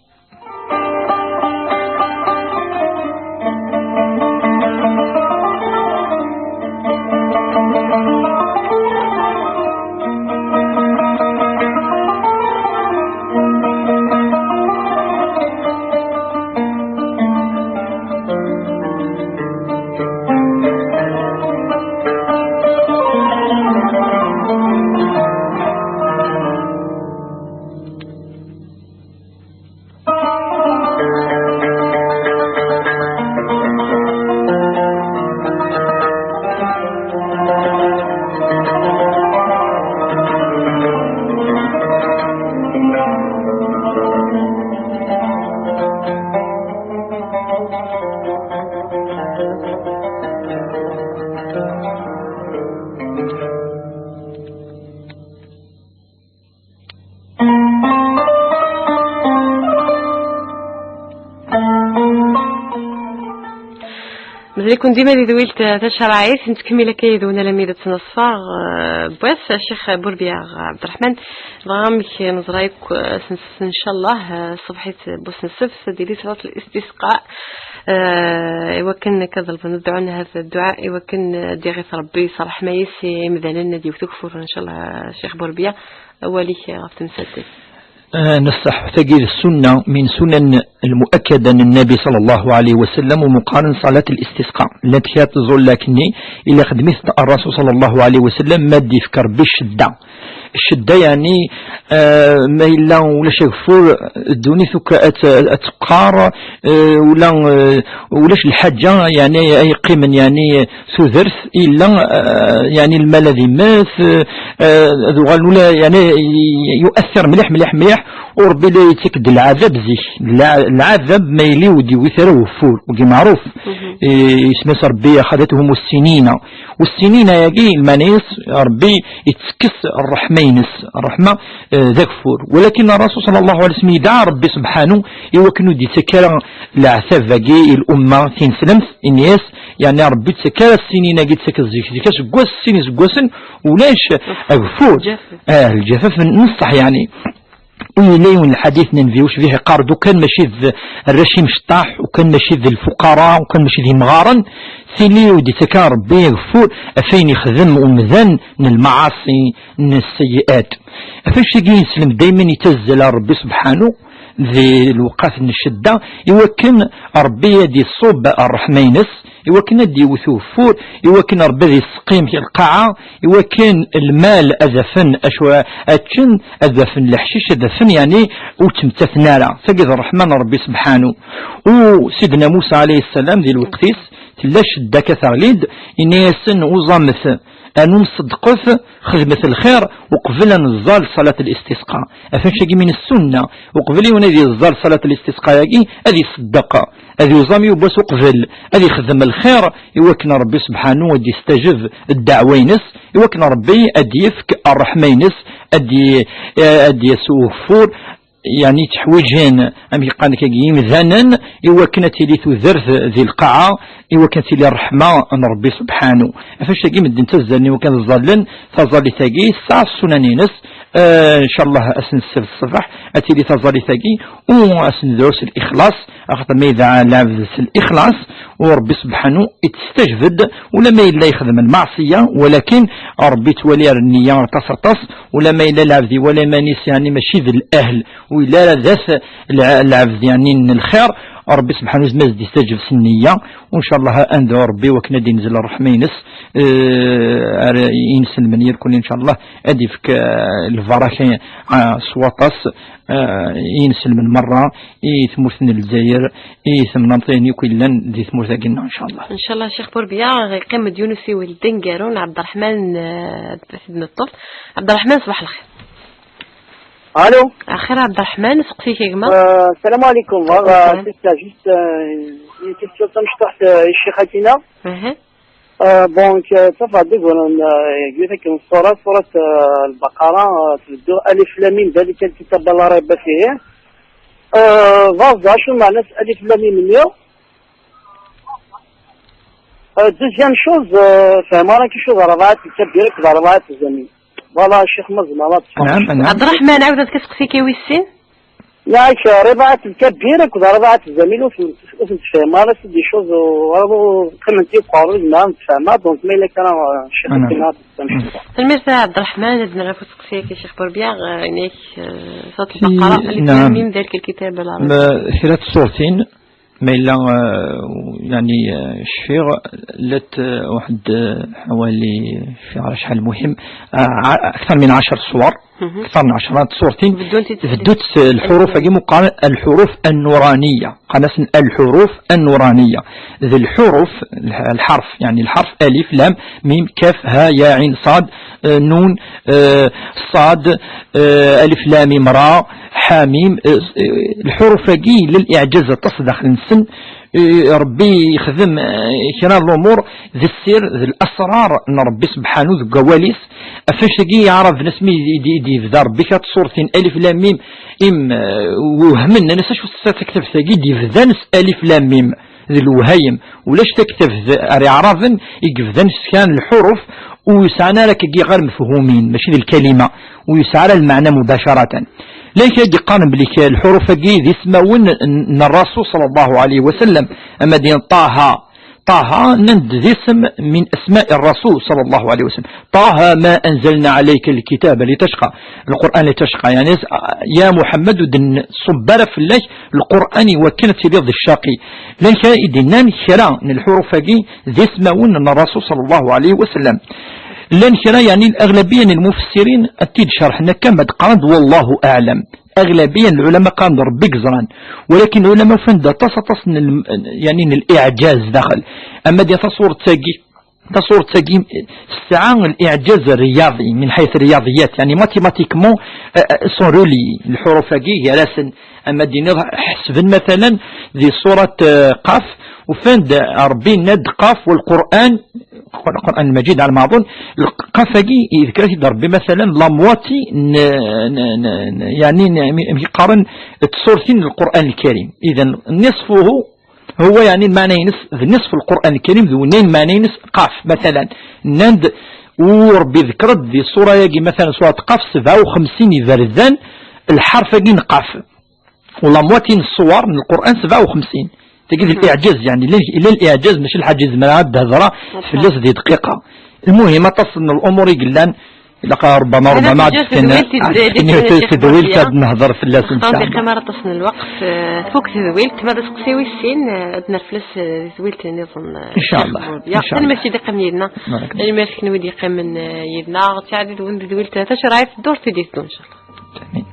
Mazal-iken dima di tedwilt, eh, tacerɛit, nettkemmil akka yid-wen alammi d ad tt-neṣfa, eh, n wass, Ccix Burbiya Ɛebderreḥman. Dɣa amek neẓra akk, eh, s-, s-, ncallah, eh, ṣṣbeḥ-it n wass n ssebt, ad d-tili ṣṣalat listisqa, eh, i wakken akka ad ḍelben dduɛa, n hada dduɛa, i wakken, eh, ad d-yaɣit Ṛebbi s ṛṛeḥma-is i imdanen, ad yewwet ugeffur, ncallah, Ccix Burbiya. Awal-ik ɣef temsalt-agi. Ah, neṣṣaḥ, tagi d ssunna min sunan lmuakkada n Nnabi ṣalla Llahu ɛalayhi wa sallam, u meqqaren ṣalat listisqa. Llant kra tẓullakin-nni, illa xedmet Ṛṛasul ṣalla Llahu ɛalayhi wa sallam, ma d-yefk Ṛebbi ccedda. Ccedda, yeɛni, ah, ma yella ulac ageffur, ddunit akk ad, ad teqqar, ah, ula, ah, ulac lḥaǧa, yeɛni, ay yeqqimen, yeɛni, tudert, illa, eh, yeɛni lmal ad immet, eh, ad uɣalen ula, yeɛni, yu'athir mliḥ, mliḥ, mliḥ, u Ṛebbi la yettak-d lɛadab zik. Lɛa-, lɛadab ma yili ur d-yewwit ara ugeffur, wagi meɛruf. Mhm. Eh, isem-is Ṛebbi, أخذتهم السنين. U ssinina-agi, lmeɛna-is, Ṛebbi yettekkes ṛṛeḥma-ines, ṛṛeḥma, eh, d ageffur. Walakin Ṛṛasul ṣalla Llahu ɛalayhi wa sallam yedɛa Ṛebbi subḥanu i wakken ur d-yettak ara leɛtab-agi i l'umma tineslemt, ini-as, yeɛni Ṛebbi ur yettak ara ssinin-agi, yettak zik, zik aseggas, sin iseggasen, ulac ageffur. Lǧafaf. Ah, lǧafaf n ṣṣeḥ, yeɛni. Ur yella yiwen lḥadit n Nnbi ucbiḥ iqqar-d, ukan mačči d arrac imecṭaḥ, ukan mačči d lfuqara, ukan mačči d imɣaren, tili ur d-yettak ara Ṛebbi ageffur ɣef wayen ixdem umdan n lmaɛaṣi, n sseyyi'at. Ɣef wannect-agi i neslem daymen yettazzal ar Ṛebbi subḥanu di lewqat n ccedda, iwakken Ṛebbi ad iṣubb ṛṛeḥma-ines, iwakken ad d-iwet ugeffur, iwakken Ṛebbi ad iseqqim lqaɛa, iwakken lmal ad afen acu ad ččen, ad afen leḥcic, ad afen, yeɛni, ur ttmettaten ara. Tagi d ṛṛeḥma n Ṛebbi subḥanu. U Sidna Musa alayhi ssalam di lweqt-is, tella ccedda akka teɣli-d, yenna-yasen uẓamet, anu mṣeddqet, xedmet lxir, uqbel ad neẓẓal ṣalat listisqa. Ɣef wannect-agi mi nessunna, uqbel yiwen ad yeẓẓal ṣalat listisqa-yagi, ad iṣeddeq, ad yuẓam yiwwas uqbel, ad ixdem lxir, iwakken Ṛebbi subḥanu ad d-istajeb ddeɛwa-ines, iwakken Ṛebbi ad d-yefk ṛṛeḥma-ines, ad d-, ad d-yas ugeffur, yeɛni tteḥwiǧen, amek qqaren akkagi, imdanen, iwakken ad tili tudert di lqaɛa, iwakken ad tili ṛṛeḥma n Ṛebbi subḥanu. Ɣef wannect-agi medden ttazzalen iwakken ad ẓẓallen taẓallit-agi, tesɛa ssunan-ines, eh, ncallah ass n ssebt ṣṣbeḥ ad tili taẓallit-agi, u ass n drus lixlaṣ, axaṭer ma yedɛa lɛebd s lixlaṣ, u Ṛebbi subḥanu ittstajbed, ulamma yella yexdem lmeɛṣiyya, walakin Ṛebbi yettwali ar nniya aṭas aṭas, ulamma yella lɛebd iwala iman-is, yeɛni mačči d lahl, u yella ara d at lɛ-, lɛebd, yeɛni n lxir, Ṛebbi subḥanu yezmer ad d-istajeb s nniya, u ncallah ad nedɛu Ṛebbi wakken ad d-inzel ṛṛeḥma-ines, eh, ar inselmen irkul, ncallah ad ifk, eh, lbaraka, eh, s waṭas, eh, i inselmen merra, i tmurt n Lezzayer, i temnaḍin akk yellan di tmurt-agi-nneɣ, ncallah. Ncallah, Ccix Burbiya, ɣ-iqqim-d yiwen usiwel d aneggaru n Ɛebderreḥman, eh, Sidna Ṭṭuf. Ɛebderreḥman, ṣbaḥ lxir. Allô. Axir Ɛebderreḥman, seqsi-k a gma. Euh, salam alaikum. Wa alaikum salam. C'est ça, juste, euh, une question tamecṭuḥt, euh, i Ccix Akina. Aha. Euh, donc, euh, ttafeɣ-d uguren, euh, deg yiwet akken ṣṣura, ṣṣurat, euh, Lbaqara, euh, tbeddu alif lam mim, ذلك الكتاب لا ريب فيه. Euh, vaẓ, acu meɛna-s alif lam mim-nni? Euh, deuxième chose, euh, fehmeɣ ara quelque chose, ṛebɛa lkabir akked ṛebɛa zzamim. Voilà, ccix, ma tzemreḍ ad tfehmeḍ. Naam, naam. Ɛebderreḥman, ɛawed ad k-seqsi kan wis sin. Yak, ṛebɛa lkabir akked ṛebɛa zzamim, ur ten-, ur ten-tfehmeḍ ara, c'est des choses, euh, qqiment-iyi deg uqerruy, ma tfehmeḍ, donc ma yella kan, euh, ccix, naam, akken ad tfehmeḍ. Tanemmirt a Ɛebderreḥman, ad nɣef useqsi-agi, Ccix Burbiya, euh, inek, euh, ṣṣurat Lbaqara, alif lam mim, ذلك الكتاب لا ريب. Ma, kra n tṣurtin, ma yella, eh, yeɛni, eh, cfiɣ, llant, eh, waḥed, eh, ḥawali, cfiɣ ara acḥal muhim, eh, ɛa-, akteṛ min ɛecṛa ṣṣwar, mhm, akteṛ min ɛecṛa ṣṣurtin, beddunt s lḥuruf-agi mu qqaren lḥuruf nnuraniya, qqaren-asen lḥuruf nnuraniya. D lḥuruf, lḥ-, lḥerf, yeɛni lḥerf alif, lam, mim, kaf, ha, ya, ɛin, ṣad, eh, nun, eh, ṣad, eh, alif, lam, mim, ra, ḥa, mim, eh, eh, lḥuruf-agi yella liɛǧaz aṭas daxel-nsen. Eh, Ṛebbi yexdem, eh, kra n lumuṛ d ssir, d lasṛar n Ṛebbi subḥanu deg wawal-is. Ɣef wannect-agi Iɛraben asmi i d-, i d-, i d-yebda Ṛebbi kra n tṣurtin alif lam mim, im, eh, wehmen, nnan-as acu-tt taktabt-agi i d-yebdan s alif lam mim. D lewhayem. Ulac taktabt ar Iɛraben i yebdan s kra n lḥuruf ur yesɛan ara akkagi ɣer mefhumin, mačči d lkalima, ur yesɛi ara lmeɛna mubacaratan. Llan kra i d-yeqqaren belli k-, lḥuruf-agi d ismawen n, n Ṛṛasul ṣalla Llahu ɛalayhi wa sallam, ama d-yenna Ṭaha, Ṭaha, nnan-d d isem min asma'i Ṛṛasul ṣalla Llahu ɛalayhi wa sallam. طه ما أنزلنا عليك الكتاب لتشقى. Lqur'an لتشقى, yeɛni, ya Muḥemmed, ur d-nṣubb ara fell-ak Lqur'an i wakken ad tiliḍ d ccaqi. Llan kra i d-yennan kra n lḥuruf-agi d ismawen n Ṛṛasul ṣalla Llahu ɛalayhi wa sallam. Llan kra, yeɛni, aɣlabiya n lmufessirin ad t-id-cerḥen akka, ma d-qqaren-d wallahu aɛlam. Aɣlabiya n lɛulama qqaren-d Ṛebbi i yeẓran. Walakin lɛulama ufan-d aṭas, aṭas n lm-, yeɛni, n liɛǧaz daxel. Ama d taṣurt-agi, taṣurt-agi tesɛa liɛǧaz rriyaḍi, min ḥayt rriyaḍiyat, yeɛni, mathématiquement, eh, eh, sont reliés. Lḥuruf-agi gar-asen, ama d-tiniḍ, ḥesben, matalan, di ṣurat, eh, Qaf, ufan-d Ṛebbi yenna-d Qaf والقرآن القرآن المجيد على ما أظن. القاف-agi يذكر-it-id ربي مثلًا la moitié n, n, n, n, يعني n, amek i qqaren, tsurtin n القرآن الكريم. إذن نصفه هو يعني المعنى ينس ذ نصف القرآن الكريم ذو نين معنى ينس قاف مثلًا. نند وربي ذكرت ذي السورة يجي مثلًا سورة قاف سبعة وخمسين يبردان الحرف-agi n قاف. ولا moitié n السور من القرآن سبعة وخمسين. تجد الإعجاز، يعني، لا، لا الإعجاز ماشي الحاجة زمان عاد هضرة في اللص دي دقيقة. المهم، تصل الأمور يقلان، إلا قال ربما، ربما عاد تدويلت، تدويلت هاد نهضر في اللص نتاعنا. دقيقة ما تصل الوقت، آه، فوق تدويلت، ما تسقسي ويسين، آه، عندنا فلس، آه، تدويلت نظن، آه، إن شاء الله. يا إن شاء الله. ماشي دقيقة من يدنا. بارك الله. المسكين ودي قام من، آه، يدنا، تعدد وند تدويلت، ثلاثة شرايف دور في ديتو إن شاء الله. آمين.